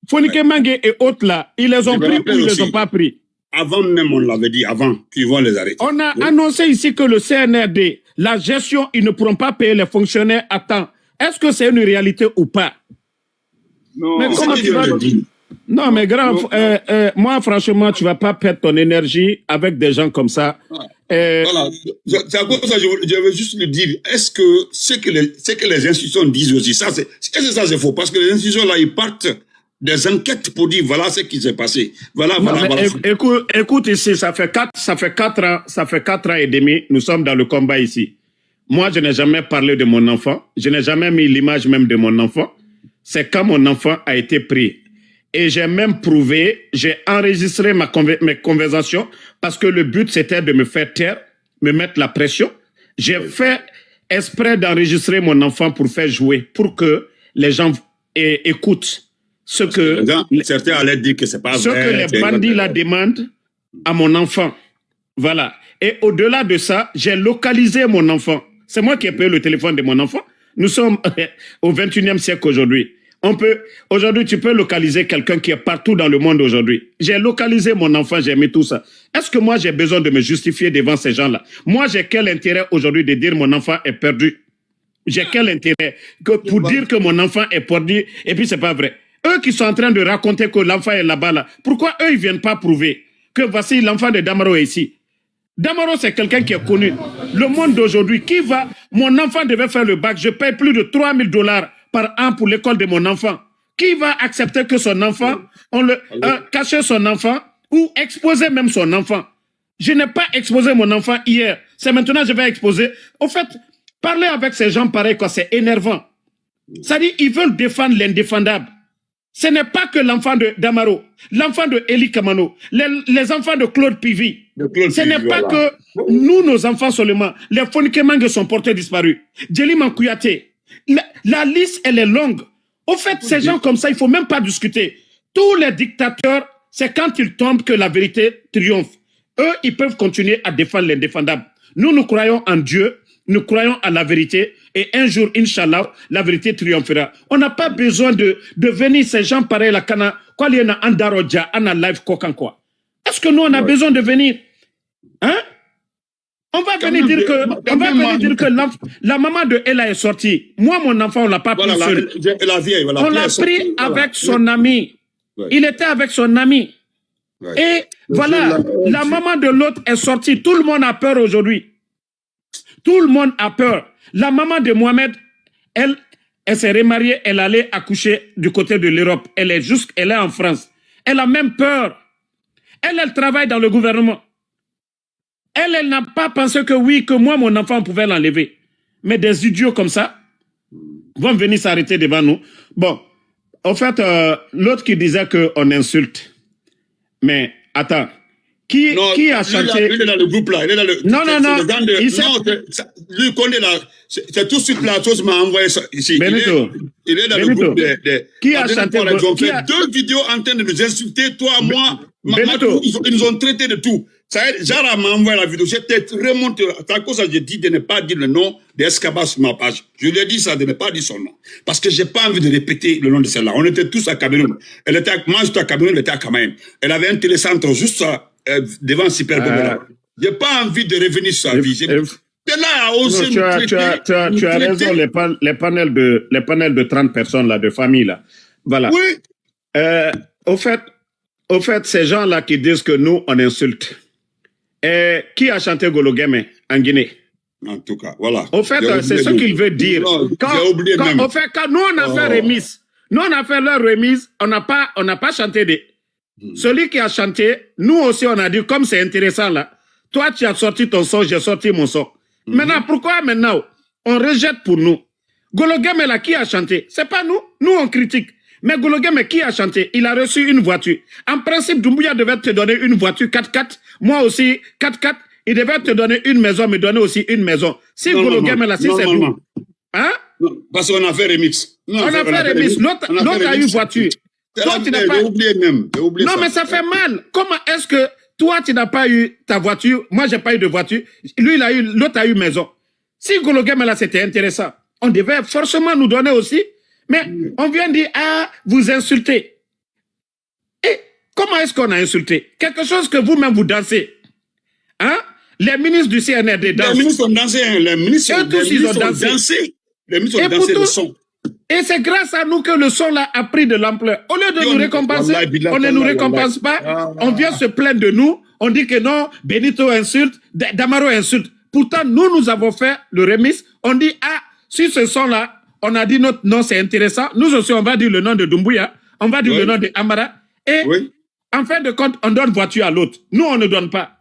Fonike Mange et autres là, ils les ont pris ou ils les ont pas pris? Avant même, on l'avait dit avant qu'ils vont les arrêter. On a annoncé ici que le C N R D, la gestion, ils ne pourront pas payer les fonctionnaires à temps. Est-ce que c'est une réalité ou pas? Non, mais comment tu vas dire? Non, mais grand, euh, euh, moi, franchement, tu vas pas perdre ton énergie avec des gens comme ça. Voilà. C'est à cause de ça, je veux, je veux juste le dire. Est-ce que ce que les, ce que les institutions disent aussi, ça c'est, est-ce que ça c'est faux? Parce que les institutions là, ils partent des enquêtes pour dire voilà ce qui s'est passé. Voilà, voilà, voilà. Écoute, écoute ici, ça fait quatre, ça fait quatre ans, ça fait quatre ans et demi, nous sommes dans le combat ici. Moi, je n'ai jamais parlé de mon enfant. Je n'ai jamais mis l'image même de mon enfant. C'est quand mon enfant a été pris. Et j'ai même prouvé, j'ai enregistré ma conver-, mes conversations parce que le but, c'était de me faire taire, me mettre la pression. J'ai fait exprès d'enregistrer mon enfant pour faire jouer, pour que les gens é-, écoutent ce que certains allaient dire que c'est pas vrai, que les bandits là demandent à mon enfant. Voilà. Et au-delà de ça, j'ai localisé mon enfant. C'est moi qui ai payé le téléphone de mon enfant. Nous sommes au vingt et unième siècle aujourd'hui. On peut, aujourd'hui, tu peux localiser quelqu'un qui est partout dans le monde aujourd'hui. J'ai localisé mon enfant, j'ai mis tout ça. Est-ce que moi, j'ai besoin de me justifier devant ces gens-là? Moi, j'ai quel intérêt aujourd'hui de dire mon enfant est perdu? J'ai quel intérêt que pour dire que mon enfant est perdu et puis c'est pas vrai? Eux qui sont en train de raconter que l'enfant est là-bas, là, pourquoi eux, ils viennent pas prouver que voici l'enfant de Damaro est ici? Damaro, c'est quelqu'un qui est connu. Le monde d'aujourd'hui, qui va, mon enfant devait faire le bac, je paye plus de trois mille dollars par an pour l'école de mon enfant. Qui va accepter que son enfant, on le, euh, cacher son enfant ou exposer même son enfant? Je n'ai pas exposé mon enfant hier. C'est maintenant que je vais exposer. Au fait, parler avec ces gens pareils, quoi, c'est énervant. C'est-à-dire, ils veulent défendre l'indéfendable. Ce n'est pas que l'enfant de Damaro, l'enfant de Eli Kamano, les, les enfants de Claude Pivi. Ce n'est pas que nous, nos enfants seulement. Les Fonikemangue sont portés disparus. Jelima Kouyaté. La, la liste, elle est longue. Au fait, ces gens comme ça, il ne faut même pas discuter. Tous les dictateurs, c'est quand ils tombent que la vérité triomphe. Eux, ils peuvent continuer à défendre l'indéfendable. Nous, nous croyons en Dieu, nous croyons à la vérité, et un jour, Inch'Allah, la vérité triomphera. On n'a pas besoin de, de venir ces gens pareils là, kana, quoi, il y en a Andaro Dja, Anna Life Kokan, quoi. Est-ce que nous, on a besoin de venir? Hein? On va venir dire que, on va venir dire que la, la maman de Ella est sortie. Moi, mon enfant, on l'a pas pris seul. On l'a pris avec son ami. Il était avec son ami. Et voilà, la maman de l'autre est sortie. Tout le monde a peur aujourd'hui. Tout le monde a peur. La maman de Mohamed, elle, elle s'est remariée, elle allait accoucher du côté de l'Europe. Elle est juste, elle est en France. Elle a même peur. Elle, elle travaille dans le gouvernement. Elle, elle n'a pas pensé que oui, que moi, mon enfant, on pouvait l'enlever. Mais des idiots comme ça vont venir s'arrêter devant nous. Bon, en fait, euh, l'autre qui disait qu'on insulte. Mais attends, qui, qui a chanté? Il est dans le groupe là. Il est dans le, non, non, non. Lui, connaît là. C'est tout de suite la chose m'a envoyé ça ici. Il est, il est dans le groupe des, des, qui a chanté? Ils ont fait deux vidéos en train de nous insulter, toi, moi, Matou, ils, ils nous ont traités de tout. Ça y est, Zara m'a envoyé la vidéo. J'étais remonté. C'est à cause de ça, j'ai dit de ne pas dire le nom d'Escaba sur ma page. Je lui ai dit ça, de ne pas dire son nom. Parce que j'ai pas envie de répéter le nom de celle-là. On était tous à Cameroun. Elle était à, moi, j'étais à Cameroun, elle était à Kamayen. Elle avait un télécentre juste euh, devant Super Bowl. J'ai pas envie de revenir sur sa vie. J'ai- Celle-là a osé nous traiter. Tu as, tu as, tu as raison. Les, pan- les panels de, les panels de trente personnes là, de famille là. Voilà. Oui. Euh, au fait, au fait, ces gens-là qui disent que nous, on insulte, et qui a chanté Gologeme en Guinée? En tout cas, voilà. Au fait, c'est ce qu'il veut dire. Quand, quand, au fait, quand nous, on a fait remise, nous, on a fait leur remise, on n'a pas, on n'a pas chanté des. Celui qui a chanté, nous aussi, on a dit, comme c'est intéressant là, toi, tu as sorti ton son, j'ai sorti mon son. Maintenant, pourquoi maintenant on rejette pour nous? Gologeme là, qui a chanté? C'est pas nous. Nous, on critique. Mais Gologeme, qui a chanté? Il a reçu une voiture. En principe, Doumbouya devait te donner une voiture quatre-quatre. Moi aussi, quatre-quatre. Il devait te donner une maison, me donner aussi une maison. Si Gologeme là, si c'est nous. Hein? Parce qu'on a fait remix. On a fait remix. L'autre a eu voiture. Toi, tu n'as pas oublié même. Non, mais ça fait mal. Comment est-ce que toi, tu n'as pas eu ta voiture? Moi, j'ai pas eu de voiture. Lui, il a eu, l'autre a eu maison. Si Gologeme là, c'était intéressant, on devait forcément nous donner aussi. Mais on vient dire, ah, vous insultez. Et comment est-ce qu'on a insulté? Quelque chose que vous-même, vous dansez. Hein? Les ministres du C N R D dansent. Les ministres ont dansé, hein, les ministres, eux tous, ils ont dansé. Les ministres ont dansé le son. Et c'est grâce à nous que le son là a pris de l'ampleur. Au lieu de nous récompenser, on ne nous récompense pas. On vient se plaindre de nous. On dit que non, Benito insulte, Damaro insulte. Pourtant, nous, nous avons fait le remix. On dit, ah, sur ce son-là, on a dit notre nom, c'est intéressant. Nous aussi, on va dire le nom de Doumbouya, on va dire le nom de Amara. Et en fin de compte, on donne voiture à l'autre. Nous, on ne donne pas.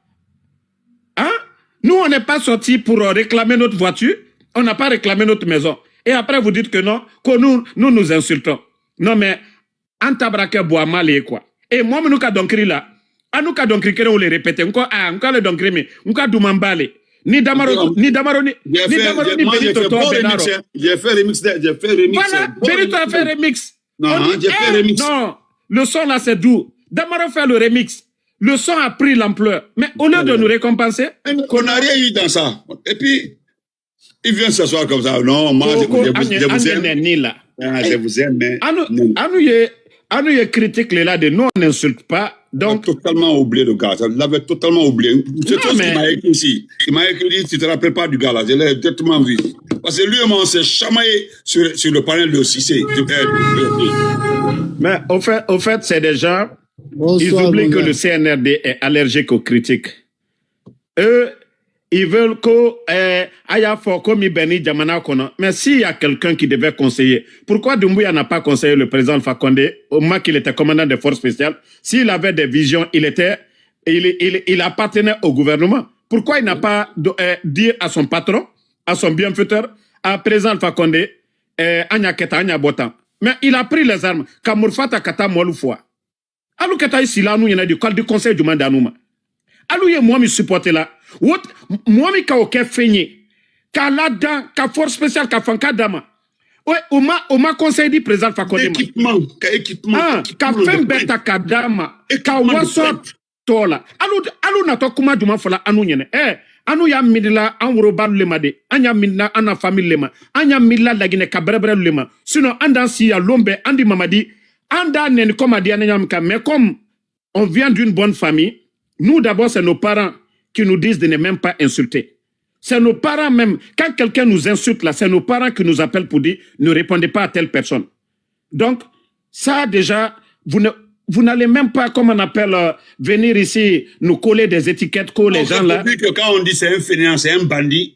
Hein? Nous, on n'est pas sortis pour euh, réclamer notre voiture. On n'a pas réclamé notre maison. Et après, vous dites que non, que nous, nous nous insultons. Non, mais an tabara kɛ bɔ a ma le quoi. Et moi, nous ka dɔnkiri la. An nous ka dɔnkiri kelen le répéter. N ko ah, n k'ale dɔnkiri min, n ka duman b'ale. Ni damaro, ni damaro ni, ni damaro ni Benito tɔ bɛnna rɔ. J'ai fait remix, j'ai fait remix. Voilà, Benito a fait remix. Non, j'ai fait remix. Non, le son là c'est doux. Damaro fait le remix. Le son a pris l'ampleur. Mais au lieu de nous récompenser, on n'a rien eu dans ça. Et puis, il vient s'asseoir comme ça. Non, moi, je, je vous aime. Ah, je vous aime, mais an ye critique là de nous, on n'insulte pas. Donc, totalement oublié le gars. Il l'avait totalement oublié. C'est toi qui m'a écrit ici. Il m'a écrit, tu te rappelles pas du gars là. Je l'ai directement vu. Parce que lui et moi, on s'est chamaillé sur, sur le panel de Cissé. Mais au fait, au fait, c'est des gens, ils oublient que le C N R D est allergique aux critiques. Eux, ils veulent que eh, a y'a fɔ ko min bɛ ni jamana kɔnɔ. Mais s'il y a quelqu'un qui devait conseiller, pourquoi Doumbouya n'a pas conseillé le président Alpha Condé au moment qu'il était commandant des forces spéciales? S'il avait des visions, il était, il, il, il appartenait au gouvernement. Pourquoi il n'a pas de, eh, dit à son patron, à son bienfaiteur, à président Alpha Condé, ɛɛ an y'a kɛ tan an y'a bɔ tan. Mais il a pris les armes ka morifa ta ka taa mɔlu fɔ wa? Alu ka taa i sila anu ɲɛna de k'alu di conseil juman da anu ma? Alu ye mɔɔ min supporter la wo mɔɔ min ka o kɛ fɛn ye k'a ladan ka force spéciale ka fanka d'a ma. O ma o ma conseil di président Fakonde ma. Équipement ka équipement ah ka fɛn bɛɛ ta ka d'a ma ka waso tɔ la. Alu alu natɔ kuma juman fɔla anu ɲɛna ɛ anu y'a miirila an worobalu le ma de. An y'a miirila an na famille le ma. An y'a miirila laginɛ ka bɛrɛbɛrɛlu le ma. Sinon an dan si ya lon bɛɛ an di mamadi an da nɛni kɔma di an ɲa min kan mais comme on vient d'une bonne famille, nous d'abord c'est nos parents qui nous disent de ne même pas insulter. C'est nos parents même, quand quelqu'un nous insulte là, c'est nos parents qui nous appellent pour dire ne répondez pas à telle personne. Donc ça déjà vous ne vous n'allez même pas, comme on appelle, euh, venir ici nous coller des étiquettes que les gens là. Depuis que quand on dit c'est un fainéant, c'est un bandit,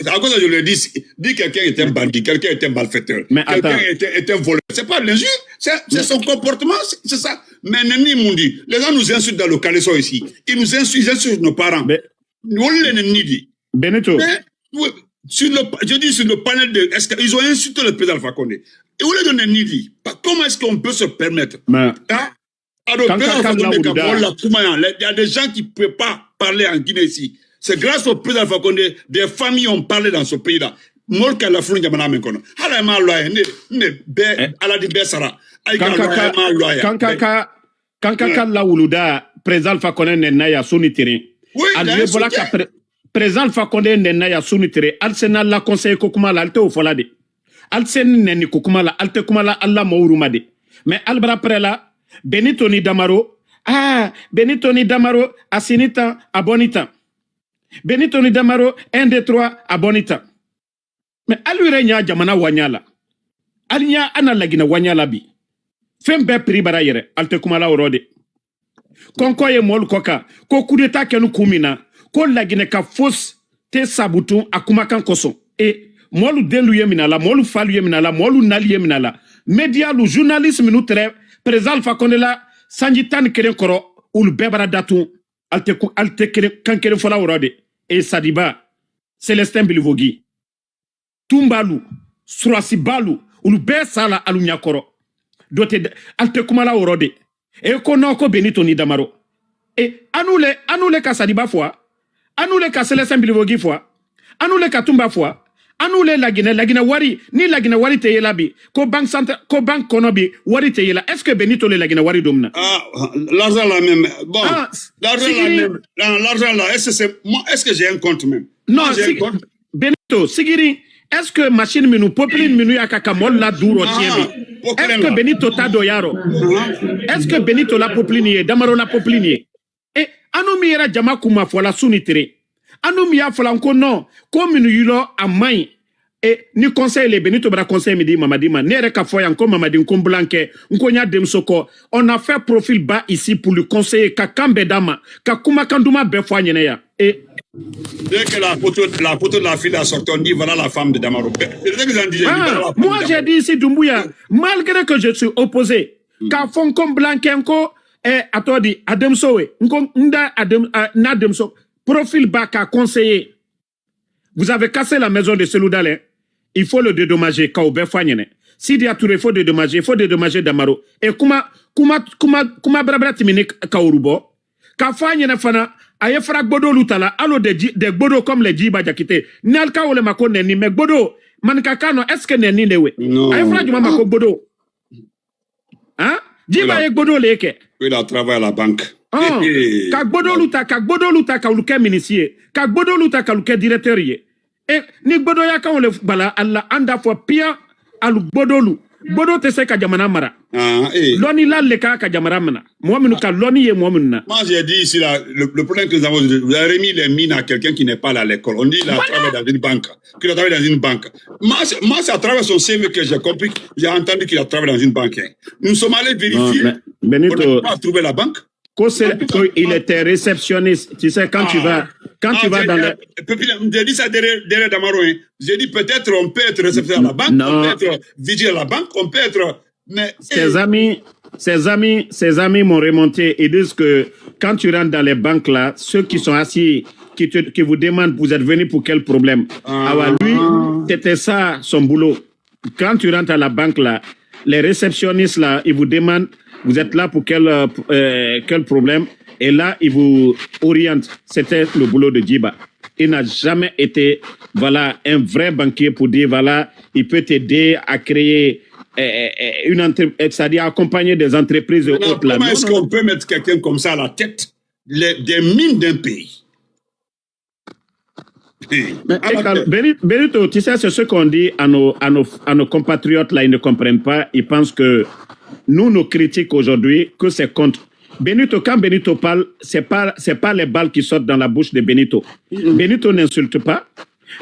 à cause je le dis, dis quelqu'un est un bandit, quelqu'un est un malfaiteur, mais quelqu'un est, est un voleur. C'est pas l'injure, c'est c'est son comportement, c'est ça. Mais Neni Mundi, les gens nous insultent dans le caleçon ici. Ils nous insultent, ils insultent nos parents. Wolu le Neni di. Benito. Mais, oui, sur le, je dis sur le panel de, est-ce qu'ils ont insulté le président Alpha Condé? Et au lieu de Neni di, comment est-ce qu'on peut se permettre? Hein? Alors, président Alpha Condé ka mɔgɔ la kuma yan, il y a des gens qui ne peuvent pas parler en Guinée ici. C'est grâce au président Alpha Condé, des familles ont parlé dans ce pays-là. Mɔgɔ ka lafulu jamana min kɔnɔ, hali a ma lɔ a ye, ne ne bɛɛ ala di bɛɛ sara. Ayi ka lɔ a ye, a ma lɔ a ye. Kanka ka lawuluda, président Alpha Condé nɛnna yan su ni teren. A le bɔla ka président Alpha Condé nɛnna yan su ni teren, ali se n'a la conseiller ko kuma la, ali tɛ o fɔla de. Ali se ni nɛnni ko kuma la, ali tɛ kuma la ali la mɔɔw ma de. Mais ali bara prêt la, Benito ni Damaro, aa, Benito ni Damaro, a si ni tan, a bɔ ni tan. Benito ni Damaro, un, deux, trois, a bɔ ni tan. Mais ali yɛrɛ ɲa jamana waɲa la, ali ɲa a na laginɛ waɲa la bi. Fɛn bɛɛ prix bara yɛrɛ, ali tɛ kuma la o rɔ de. Kɔnkɔ ye mɔlu kɔ kan ko coup d'état kɛnu kun min na, ko laginɛ ka fosi tɛ sabutun a kumakan kosɔn. E mɔlu denlu ye min a la, mɔlu falu ye min a la, mɔlu nali ye min a la, médialu, journaliste minnu tɛrɛ président Alpha Condé la sanji tan ni kelen kɔrɔ, olu bɛɛ bara datun. Ali tɛ kan kelen fɔla o rɔ de. E Sadiba, Célestin Bilivogi, tunbalu, surasibalu, olu bɛɛ sa la alu ɲakɔrɔ. Dɔ tɛ, ali tɛ kuma la o rɔ de. E ko nɔ ko Benito ni Damaro. E, anu le, anu le ka Sadiba fɔ wa? Anu le ka Célestin Bilivogi fɔ wa? Anu le ka tunba fɔ wa? Anu le laginɛ, laginɛ wari, ni laginɛ wari tɛ ye la bi, ko banque centrale, ko banque kɔnɔ bi, wari tɛ ye la. Est-ce que Benito le laginɛ wari don min na? Ah, l'argent là même. Bon, l'argent là même. L'argent là, est-ce que c'est moi, est-ce que j'ai un compte même? Non, Benito, sigiri, est-ce que machine minnu, popline minnu y'a ka ka mɔlu la du rɔ tiɲɛ bi? Est-ce que Benito ta dɔ y'a rɔ? Est-ce que Benito la popline ye, Damaro la popline ye? E, anu min yɛrɛ jama kun ma fɔ la su ni tere, anu min y'a fɔ la n ko non, ko minnu yilɔ a man ɲi. E, ni conseil le, Benito bara conseil min di Mamadi ma, ne yɛrɛ ka fɔ yan ko Mamadi, n ko n bulankɛ, n ko n y'a denmuso kɔ, on a fait profil bas ici pour lui conseiller, ka kan bɛɛ d'a ma, ka kumakan duman bɛɛ fɔ a ɲɛna yan. E. Dès que la photo, la photo de la fille a sorti, on dit voilà la femme de Damaro. Moi j'ai dit ici Dumbuya, malgré que je suis opposé, k'a fɔ n ko n bulankɛ, n ko, ɛ, a tɔgɔ di, a denmuso ye, n ko n da a den, a, n'a denmuso, profil bas k'a conseiller. Vous avez cassé la maison de Seloudal, hein? Il faut le dédommager, k'o bɛɛ fɔ a ɲɛna. Sidiya Touré, il faut dédommager, il faut dédommager Damaro. Et kuma, kuma, kuma, kuma barabara tɛmɛnen ka o bɔ. K'a fɔ a ɲɛna fana, a ye fara Gbodolu ta la, hali o de ji, de Gbodo comme les Djiba Diakité. Ni ali ka wele ma ko nɛni, mais Gbodo, maninkakan na, est-ce que nɛni le ye? A ye fara jumɛn ma ko Gbodo? Hein? Djiba ye Gbodo le kɛ. Oui, il a travaillé à la banque. Ɔn, ka Gbodolu ta, ka Gbodolu ta, ka olu kɛ ministre ye, ka Gbodolu ta, ka olu kɛ directeur ye. E, ni Gbodoyakanw le bala, a la, an da fɔ piyan, alu Gbodolu. Gbodo tɛ se ka jamana mara. Lɔnnila le ka ka jamana mara. Mɔgɔ minnu ka lɔnni ye mɔgɔ minnu na. Moi, j'ai dit ici, là, le, le problème que nous avons, vous avez remis les mines à quelqu'un qui n'est pas allé à l'école. On dit, il a travaillé dans une banque. Qu'il a travaillé dans une banque. Moi, c'est, moi, c'est à travers son C V que j'ai compris, j'ai entendu qu'il a travaillé dans une banque, hein. Nous sommes allés vérifier. Non, mais, Benito, on n'a pas trouvé la banque. Ko c'est, il était réceptionniste. Tu sais, quand tu vas, quand tu vas dans le... J'ai dit ça derrière, derrière Damaro, hein. J'ai dit peut-être on peut être réceptionnaire à la banque, on peut être vigile à la banque, on peut être... Mais, ses amis, ses amis, ses amis m'ont remonté et disent que quand tu rentres dans les banques là, ceux qui sont assis, qui te, qui vous demandent, vous êtes venu pour quel problème? Alors lui, c'était ça son boulot. quand tu rentres à la banque là, les réceptionnistes là, ils vous demandent, vous êtes là pour quel, euh, euh, quel problème? Et là, ils vous orientent. C'était le boulot de Djiba. Il n'a jamais été, voilà, un vrai banquier pour dire, voilà, il peut t'aider à créer euh, euh, euh, une entreprise, c'est-à-dire accompagner des entreprises et autres là. Comment est-ce qu'on peut mettre quelqu'un comme ça à la tête des mines d'un pays? Mais Benito, tu sais, c'est ce qu'on dit à nos, à nos, à nos compatriotes là, ils ne comprennent pas. Ils pensent que nous, nos critiques aujourd'hui, que c'est contre. Benito, quand Benito parle, c'est pas, c'est pas les balles qui sortent dans la bouche de Benito. Benito n'insulte pas.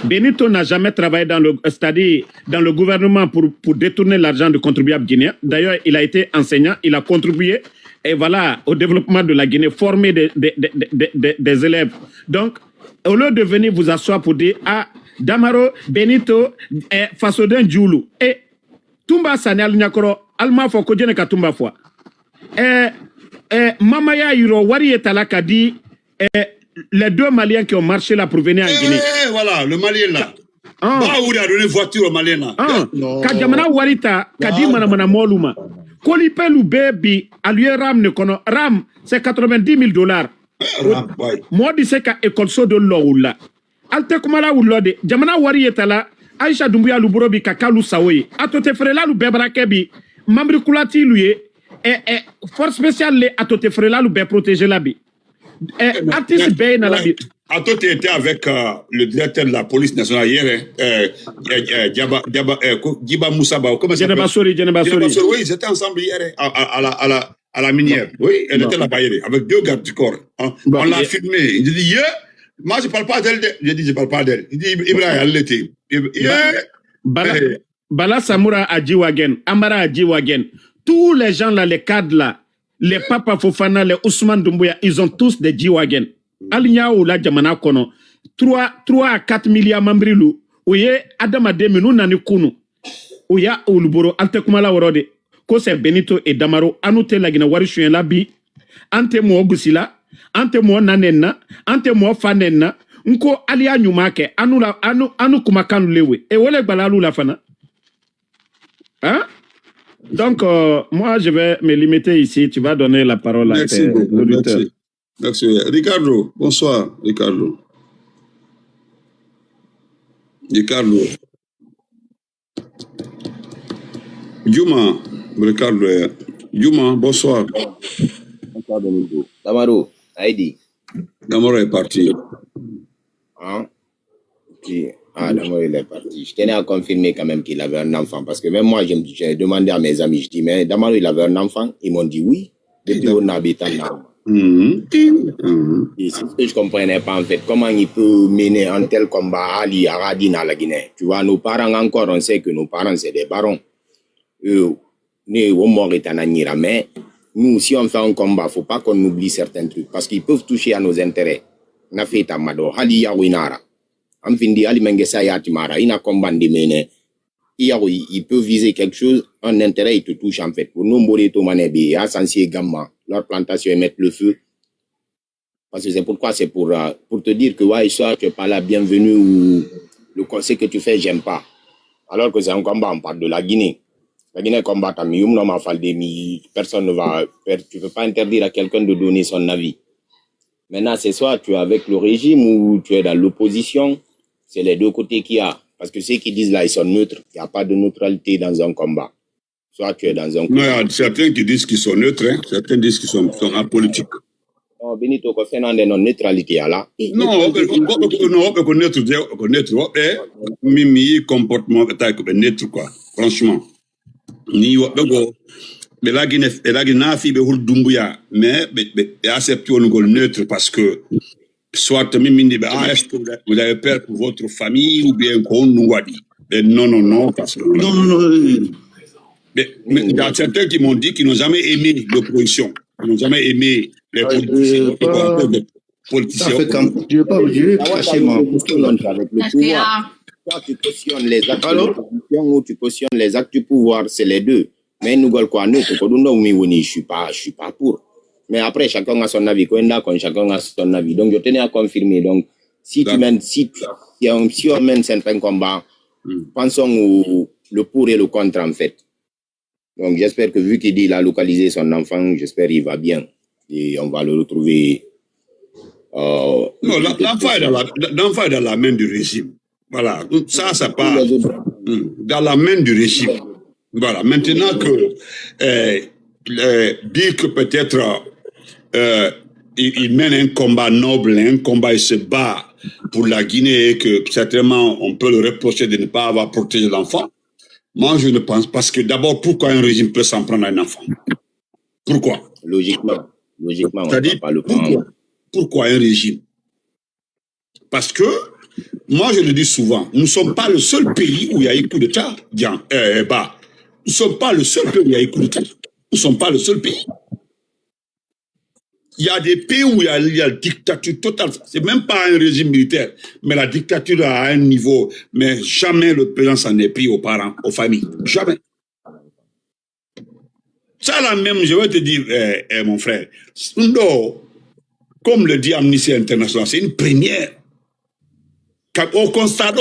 Benito n'a jamais travaillé dans le, c'est-à-dire dans le gouvernement pour, pour détourner l'argent du contribuable guinéen. D'ailleurs, il a été enseignant, il a contribué et voilà, au développement de la Guinée, former des, des, des, des, des élèves. Donc, au lieu de venir vous asseoir pour dire, ah, Damaro, Benito, eh, Fasoden Djulu, eh, Tumba Sani Alignakoro, Alma Foko, Jeneka Tumba Fwa. Eh, eh, Mama ya Yiro, Wari Etala Kadi, eh, les deux Maliens qui ont marché là pour venir en Guinée. Eh, voilà, le Malien là. Baawuri a donné voiture au Malien là. Ka jamana wari ta ka di manamana moolu ma. Kolipe lu bee bi alu ye ram ne kono, ram c'est quatre-vingt-dix mille dollars. Moo di se ka ekoliso do lɔ wula. Ali te kuma la wulɔ de jamana wari ye tala. Ayisa dunbuya lu boro bi ka kalu sawo ye a to te ferelalu bɛɛ barakɛ bi. Mambiri kulati lu ye. Force spéciale le a to te ferelalu bɛɛ protéger la bi. Artiste bɛɛ ye nala bi. Ato était avec le directeur de la police nationale hier, Djaba Djaba Djiba Moussa Ba, comment ça s'appelle? Djeneba Sori, Djeneba Sori. Oui, ils étaient ensemble hier à la à la à la minière. Oui, elle était là-bas hier avec deux gardes du corps. On l'a filmé. Il dit, moi je parle pas d'elle. Je dis je parle pas d'elle. Il dit Ibrahim, elle était. Bala Samura a G-Wagen, Amara a G-Wagen, tous les gens là, les cadres là, les Papa Fofana, les Ousmane Doumbouya, ils ont tous des G-Wagen. Ali ɲa o la jamana kɔnɔ, trois trois à quatre milliards membres lu, o ye adamaden minnu nani kunu, o ya olu boro. Ali tɛ kuma la wɔrɔ de. Ko c'est Benito et Damaro, anu tɛ Laginɛ wari suyɛn la bi. An tɛ mɔgɔ gosi la, an tɛ mɔgɔ na nɛni na, an tɛ mɔgɔ fa nɛni na. N ko ali y'a ɲuman kɛ, anu la, anu, anu kumakan le we. E wele gbala alu la fana. Hein? Donc, euh, moi, je vais me limiter ici. Tu vas donner la parole à tes auditeurs. Merci beaucoup. Merci. Merci. Ricardo, bonsoir, Ricardo. Ricardo. Juma, Ricardo, Juma, bonsoir. Bonsoir, Domingo. Damaro, Aïdi. Damaro est parti. Hein? Qui, ah, Damaro, il est parti. Je tenais à confirmer quand même qu'il avait un enfant. Parce que même moi, je me- j'ai demandé à mes amis, je dis, mais Damaro, il avait un enfant? Ils m'ont dit oui. Depuis on habite en Allemagne. Et c'est ce que je comprenais pas en fait. Comment il peut mener un tel combat à l'I A R A D dans la Guinée? Tu vois, nos parents encore, on sait que nos parents, c'est des barons. Euh, ne wo mɔgɔ ta na ɲira, mais nous, si on fait un combat, faut pas qu'on oublie certains trucs parce qu'ils peuvent toucher à nos intérêts. Na feta mado hali ya winara. Am findi hali menge sa ya timara ina combat ndi mene. Il peut viser quelque chose, un intérêt, il te touche en fait. Pour nous, Mbori Tomané, à Sansi et Gamma, leur plantation, ils mettent le feu. Parce que c'est pourquoi c'est pour, euh, pour te dire que ouais, soit tu es pas la bienvenue ou le conseil que tu fais, j'aime pas. Alors que c'est un combat, on parle de la Guinée. La Guinée combat à Mium, non, ma falde mi, personne ne va, per- tu peux pas interdire à quelqu'un de donner son avis. Maintenant, c'est soit tu es avec le régime ou tu es dans l'opposition. C'est les deux côtés qu'il y a. Parce que ceux qui disent là, ils sont neutres. Il n'y a pas de neutralité dans un combat. Soit tu es dans un... Non, il y a certains qui disent qu'ils sont neutres, hein. Certains disent qu'ils sont, sont apolitiques. Non, Benito, ko fɛn na non neutralité à la. Non, on peut, on peut, non, on peut connaître, on peut connaître, on peut, mimi comportement, attaque, on peut neutre, quoi. Franchement. Ni wa bɛ gɔ bɛ lagi ne bɛ lagi n'a fɔ i bɛ hulu dunbuya, mais bɛ bɛ accepté o ni gol neutre parce que soit mi min de bɛ, ah, est-ce que vous avez peur pour votre famille ou bien ko nungwa di? Non, non, non, parce que non, non, non. Mais il y a certains qui m'ont dit qu'ils n'ont jamais aimé l'opposition, ils n'ont jamais aimé les politiciens. Politiciens. Je vais pas, je vais pas cacher ma... Avec le pouvoir. Soit tu cautionnes les actes de l'opposition ou tu cautionnes les actes du pouvoir, c'est les deux. Mais nous, quoi, nous, tu connais, nous, mais oui, je suis pas, je suis pas pour. Mais après, chacun a son avis. Quand chacun a son avis. Donc, je tenais à confirmer. Donc, si tu mènes, si, si on, si on mène certains combats, pensons au, le pour et le contre, en fait. Donc, j'espère que vu qu'il dit il a localisé son enfant, j'espère qu'il va bien. Et on va le retrouver. Euh, non, l'enfant est dans la, l'enfant est dans la main du régime. Voilà. Ça, ça part dans la main du régime. Voilà. Maintenant que euh, euh, dire que peut-être euh, il, il mène un combat noble, un combat, il se bat pour la Guinée et que certainement on peut le reprocher de ne pas avoir protégé l'enfant. Moi, je ne pense pas que d'abord, pourquoi un régime peut s'en prendre à un enfant? Pourquoi? Logiquement, logiquement, on ne va pas le prendre. Pourquoi un régime? Parce que, moi, je le dis souvent, nous ne sommes pas le seul pays où il y a eu coup d'État. Bien, euh, bah, nous ne sommes pas le seul pays où il y a eu coup d'État. Nous ne sommes pas le seul pays. Il y a des pays où il y a, il y a dictature totale. C'est même pas un régime militaire, mais la dictature à un niveau. Mais jamais le président s'en est pris aux parents, aux familles. Jamais. Ça là même, je vais te dire, euh, euh, mon frère, Sundo, comme le dit Amnesty International, c'est une première. Au constat,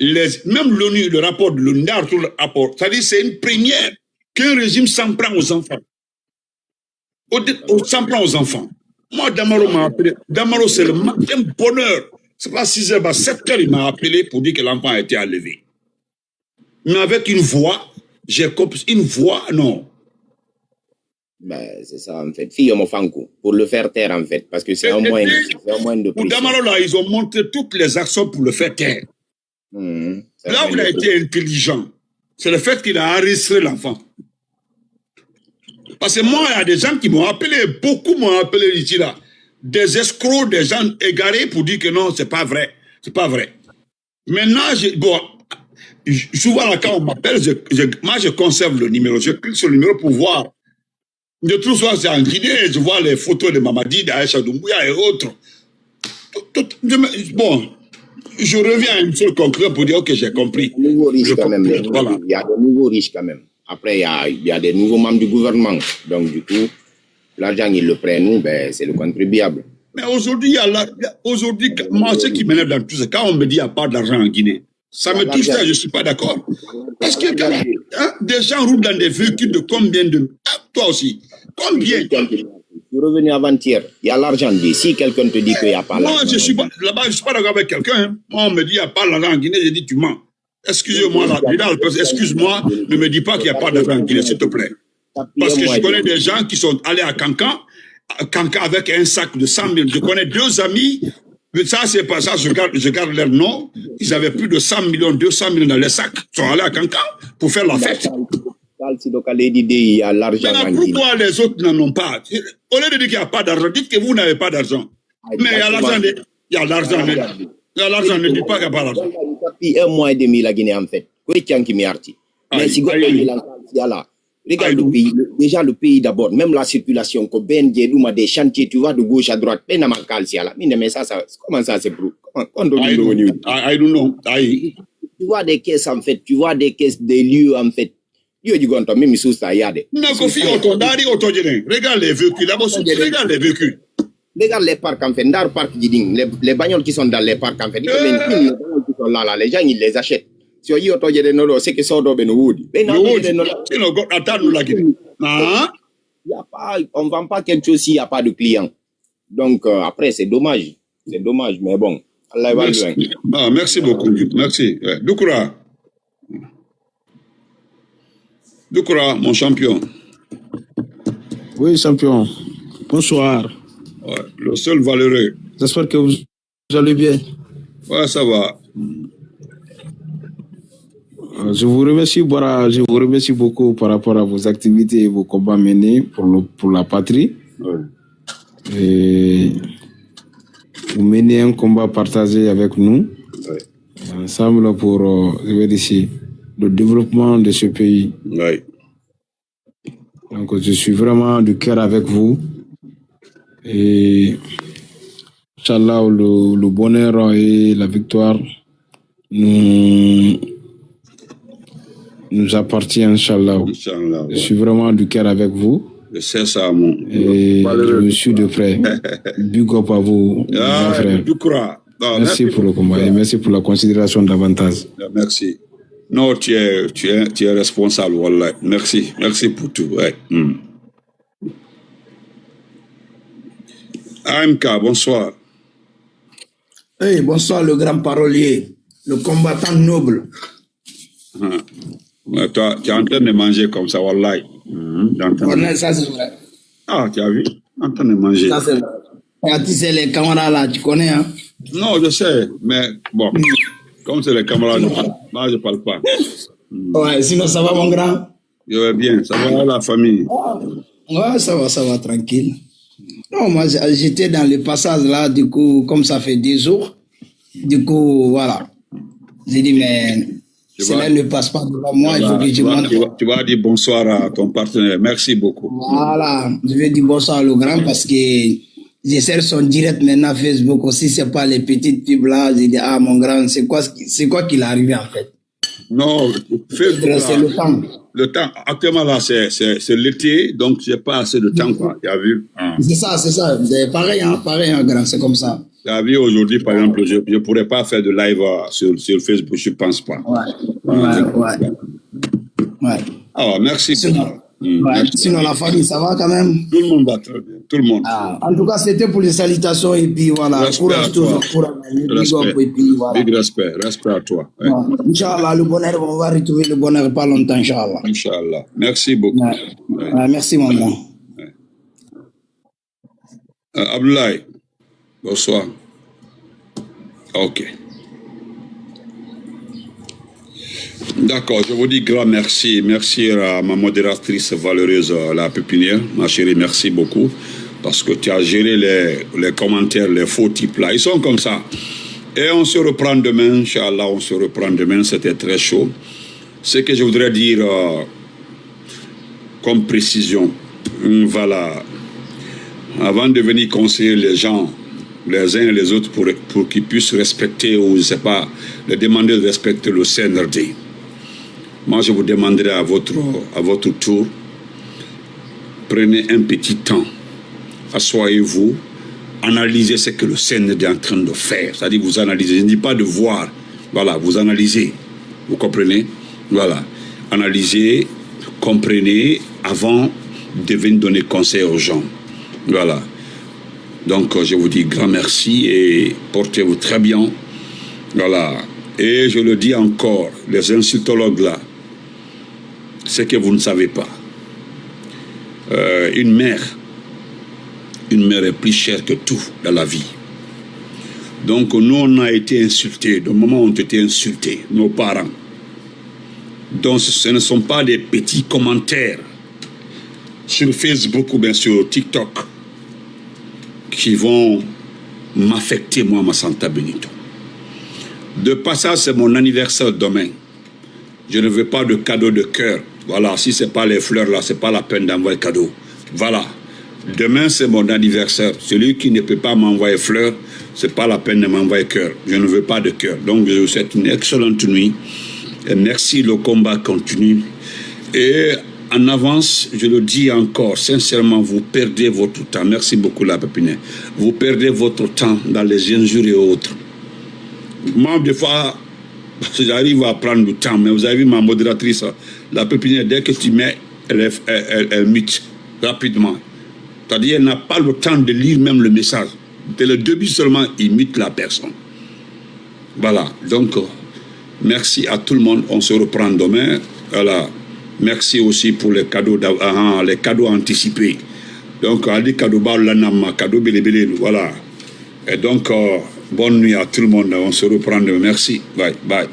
les, même l'ONU, le rapport de l'ONU, le rapport, ça dit c'est une première qu'un régime s'en prend aux enfants. Au, au, s'en prend aux enfants. Moi, Damaro m'a appelé. Damaro, c'est le matin, bonne heure. C'est pas six heures, bah, sept heures, il m'a appelé pour dire que l'enfant a été enlevé. Mais avec une voix, j'ai compris. Une voix, non. Ben, c'est ça, en fait. Fille, mon fanku, pour le faire taire, en fait. Parce que c'est un moyen, c'est un moyen de pression. Pour Damaro, là, ils ont montré toutes les actions pour le faire taire. Là où il a été intelligent, c'est le fait qu'il a enregistré l'enfant. Parce que moi, il y a des gens qui m'ont appelé, beaucoup m'ont appelé ici, là. Des escrocs, des gens égarés pour dire que non, c'est pas vrai. C'est pas vrai. Maintenant, je, bon, souvent, là, quand on m'appelle, je, je, moi, je conserve le numéro. Je clique sur le numéro pour voir. Je trouve ça, c'est en Guinée, je vois les photos de Mamadi, d'Aïcha Doumbouya et autres. Tout, tout, je me, bon, je reviens à une seule conclusion pour dire, ok, j'ai compris. Il y a de nouveaux riches quand même. Voilà. Il y a de nouveaux riches quand même. Après, il y a, il y a des nouveaux membres du gouvernement. Donc, du coup, l'argent, ils le prennent, nous, ben, c'est le contribuable. Mais aujourd'hui, il y a la, aujourd'hui, moi, ce qui m'énerve dans tout ça, quand on me dit qu'il n'y a pas d'argent en Guinée, ça me touche, ça, je ne suis pas d'accord. Parce que quand, hein, des gens roulent dans des véhicules de combien de... Ah, toi aussi, combien? Je suis revenu avant-hier. Il y a l'argent, dit. Si quelqu'un te dit qu'il n'y a pas l'argent, moi, je suis pas, là-bas, je ne suis pas d'accord avec quelqu'un, hein. Moi, on me dit qu'il n'y a pas l'argent en Guinée, je dis, tu mens. Excusez-moi, là, excuse-moi, ne me dis pas qu'il n'y a pas d'argent en Guinée, s'il te plaît. Parce que je connais des gens qui sont allés à Cancan, à Cancan avec un sac de cent mille. Je connais deux amis, mais ça, c'est pas ça, je garde, je garde leur nom. Ils avaient plus de cent millions, deux cent millions dans les sacs. Ils sont allés à Cancan pour faire la fête. Maintenant, pourquoi les autres n'en ont pas? Au lieu de dire qu'il n'y a pas d'argent, dites que vous n'avez pas d'argent. Mais il y a l'argent, il y a l'argent, il y a l'argent, ne dites pas qu'il n'y a pas d'argent. Depuis un mois et demi, la Guinée, en fait. Ko ye canki mi arti. Mais si go la kal si ala. Regarde le pays, déjà le pays d'abord, même la circulation, ko ben je duma des chantiers, tu vois, de gauche à droite, ben na ma kal si ala. Mais ça, ça, comment ça c'est pour, comment, quand on dit le I, I don't know. I, tu vois des caisses en fait, tu vois des caisses, des lieux en fait. Yo, du gonto, même sous ça, y a des. Non, ko fi oto, dari oto je ne. Regarde les véhicules, là-bas, regarde les véhicules. Regarde les parcs, en fait. Ndar parc, je dis, les, les bagnoles qui sont dans les parcs, en fait. Les bagnoles qui sont là, là, les gens, ils les achètent. Si on y a autour de nous, c'est que ça, on doit nous dire. Mais non, non, attends, nous, la Guinée. Il y a pas, on vend pas quelque chose s'il n'y a pas de client. Donc, euh, après, c'est dommage. C'est dommage, mais bon. Allah va loin. Ah, merci beaucoup. Merci. Ouais. Doucoura. Doucoura, mon champion. Oui, champion. Bonsoir. Ouais, le seul valeureux. J'espère que vous allez bien. Ouais, ça va. Euh, je vous remercie, Bora, je vous remercie beaucoup par rapport à vos activités et vos combats menés pour le, pour la patrie. Ouais. Et vous menez un combat partagé avec nous. Ouais. Ensemble pour, euh, je vais dire, le développement de ce pays. Ouais. Donc, je suis vraiment du cœur avec vous. Et, Inch'Allah, le, le bonheur et la victoire nous, nous appartient, Inch'Allah. Inch'Allah, ouais. Je suis vraiment du cœur avec vous. Je sais ça, mon... Et je vous suis de près. Big up à vous, mon frère. Merci pour le combat et merci pour la considération davantage. Merci. Non, tu es, tu es, tu es responsable, wallah. Merci, merci pour tout. Ouais. Hmm. A M K, bonsoir. Hey, bonsoir, le grand parolier, le combattant noble. Hein. Ouais, toi, tu es en train de manger comme ça, wallahi. Mhm, tu es en train de Wallahi, ça c'est vrai. Ah, tu as vu? En train de manger. Ça c'est vrai. Quand tu sais les camarades là, tu connais, hein? Non, je sais, mais bon, comme c'est les camarades, moi, je parle pas. Hmm. Ouais, sinon, ça va, mon grand? Je vais bien. Ça va, la famille? Ah, ouais, ça va, ça va, tranquille. Non, moi, j'ai- j'étais dans le passage là, du coup, comme ça fait deux jours, du coup, voilà. J'ai dit, mais cela ne passe pas devant moi, il faut que je monte. Tu vas, tu vas dire bonsoir à ton partenaire. Merci beaucoup. Voilà, je vais dire bonsoir au grand parce que je sers son direct maintenant Facebook aussi, c'est pas les petites pubs là. J'ai dit, ah, mon grand, c'est quoi, ce qui- c'est quoi qu'il a arrivé en fait? Non, Facebook, c'est le temps. Le temps. Actuellement, là, c'est, c'est, c'est l'été, donc j'ai pas assez de temps, quoi. Tu as vu? Ah. C'est ça, c'est ça. C'est pareil, hein, pareil, hein, grand, c'est comme ça. Tu as vu, aujourd'hui, par exemple, je, je pourrais pas faire de live, euh, sur, sur Facebook, je pense pas. Ouais, ouais, ouais. Ouais. Alors, merci beaucoup. Sinon, ouais, sinon, la famille, ça va quand même? Tout le monde va très bien. Tout le monde. Ah, en tout cas, c'était pour les salutations et puis voilà. Respect à toi. Courage toujours, courage. Big up et puis voilà. Big respect, respect à toi. Ouais. Bon, Inch'Allah, le bonheur, on va retrouver le bonheur pas longtemps, Inch'Allah. Inch'Allah. Merci beaucoup. Ouais. Ouais. Ouais, merci, maman. Ouais. Euh, Abdoulaye, bonsoir. Ok. D'accord, je vous dis grand merci. Merci à ma modératrice valeureuse, euh, la pépinière, ma chérie, merci beaucoup. Parce que tu as géré les, les commentaires, les faux types là. Ils sont comme ça. Et on se reprend demain, Inch'Allah, on se reprend demain. C'était très chaud. Ce que je voudrais dire, euh, comme précision, hum, voilà, avant de venir conseiller les gens, les uns et les autres, pour, pour qu'ils puissent respecter, ou je sais pas, les demander de respecter le C N R D. Moi, je vous demanderai à votre, à votre tour, prenez un petit temps, asseyez-vous, analysez ce que le C N R D est en train de faire. C'est-à-dire, vous analysez, je ne dis pas de voir, voilà, vous analysez, vous comprenez? Voilà, analysez, comprenez avant de venir donner conseil aux gens. Voilà. Donc, euh, je vous dis grand merci et portez-vous très bien. Voilà. Et je le dis encore, les insultologues là, ce que vous ne savez pas, euh, une mère, une mère est plus chère que tout dans la vie. Donc, nous, on a été insultés. Nos mamans ont été insultées, nos parents. Donc, ce, ce ne sont pas des petits commentaires sur Facebook ou bien sur TikTok qui vont m'affecter, moi, Massanta Benito. De passage, c'est mon anniversaire demain. Je ne veux pas de cadeau de cœur. Voilà, si c'est pas les fleurs là, c'est pas la peine d'envoyer cadeau. Voilà. Demain, c'est mon anniversaire. Celui qui ne peut pas m'envoyer fleurs, c'est pas la peine de m'envoyer cœur. Je ne veux pas de cœur. Donc, je vous souhaite une excellente nuit. Et merci, le combat continue. Et en avance, je le dis encore, sincèrement, vous perdez votre temps. Merci beaucoup, la pépinière. Vous perdez votre temps dans les injures et autres. Moi, des fois, j'arrive à prendre le temps, mais vous avez vu ma modératrice, la pépinière, dès que tu mets, elle, est- elle, elle, elle mute rapidement. C'est-à-dire, elle n'a pas le temps de lire même le message. Dès le début seulement, il mute la personne. Voilà, donc, euh, merci à tout le monde. On se reprend demain. Voilà. Merci aussi pour les cadeaux, d'a- ah, ah, les cadeaux anticipés. Donc, a di cadeau baalu la naŋ ma, cadeau belebele, voilà. Et donc, euh, bonne nuit à tout le monde. On se reprend demain. Merci. Bye, bye.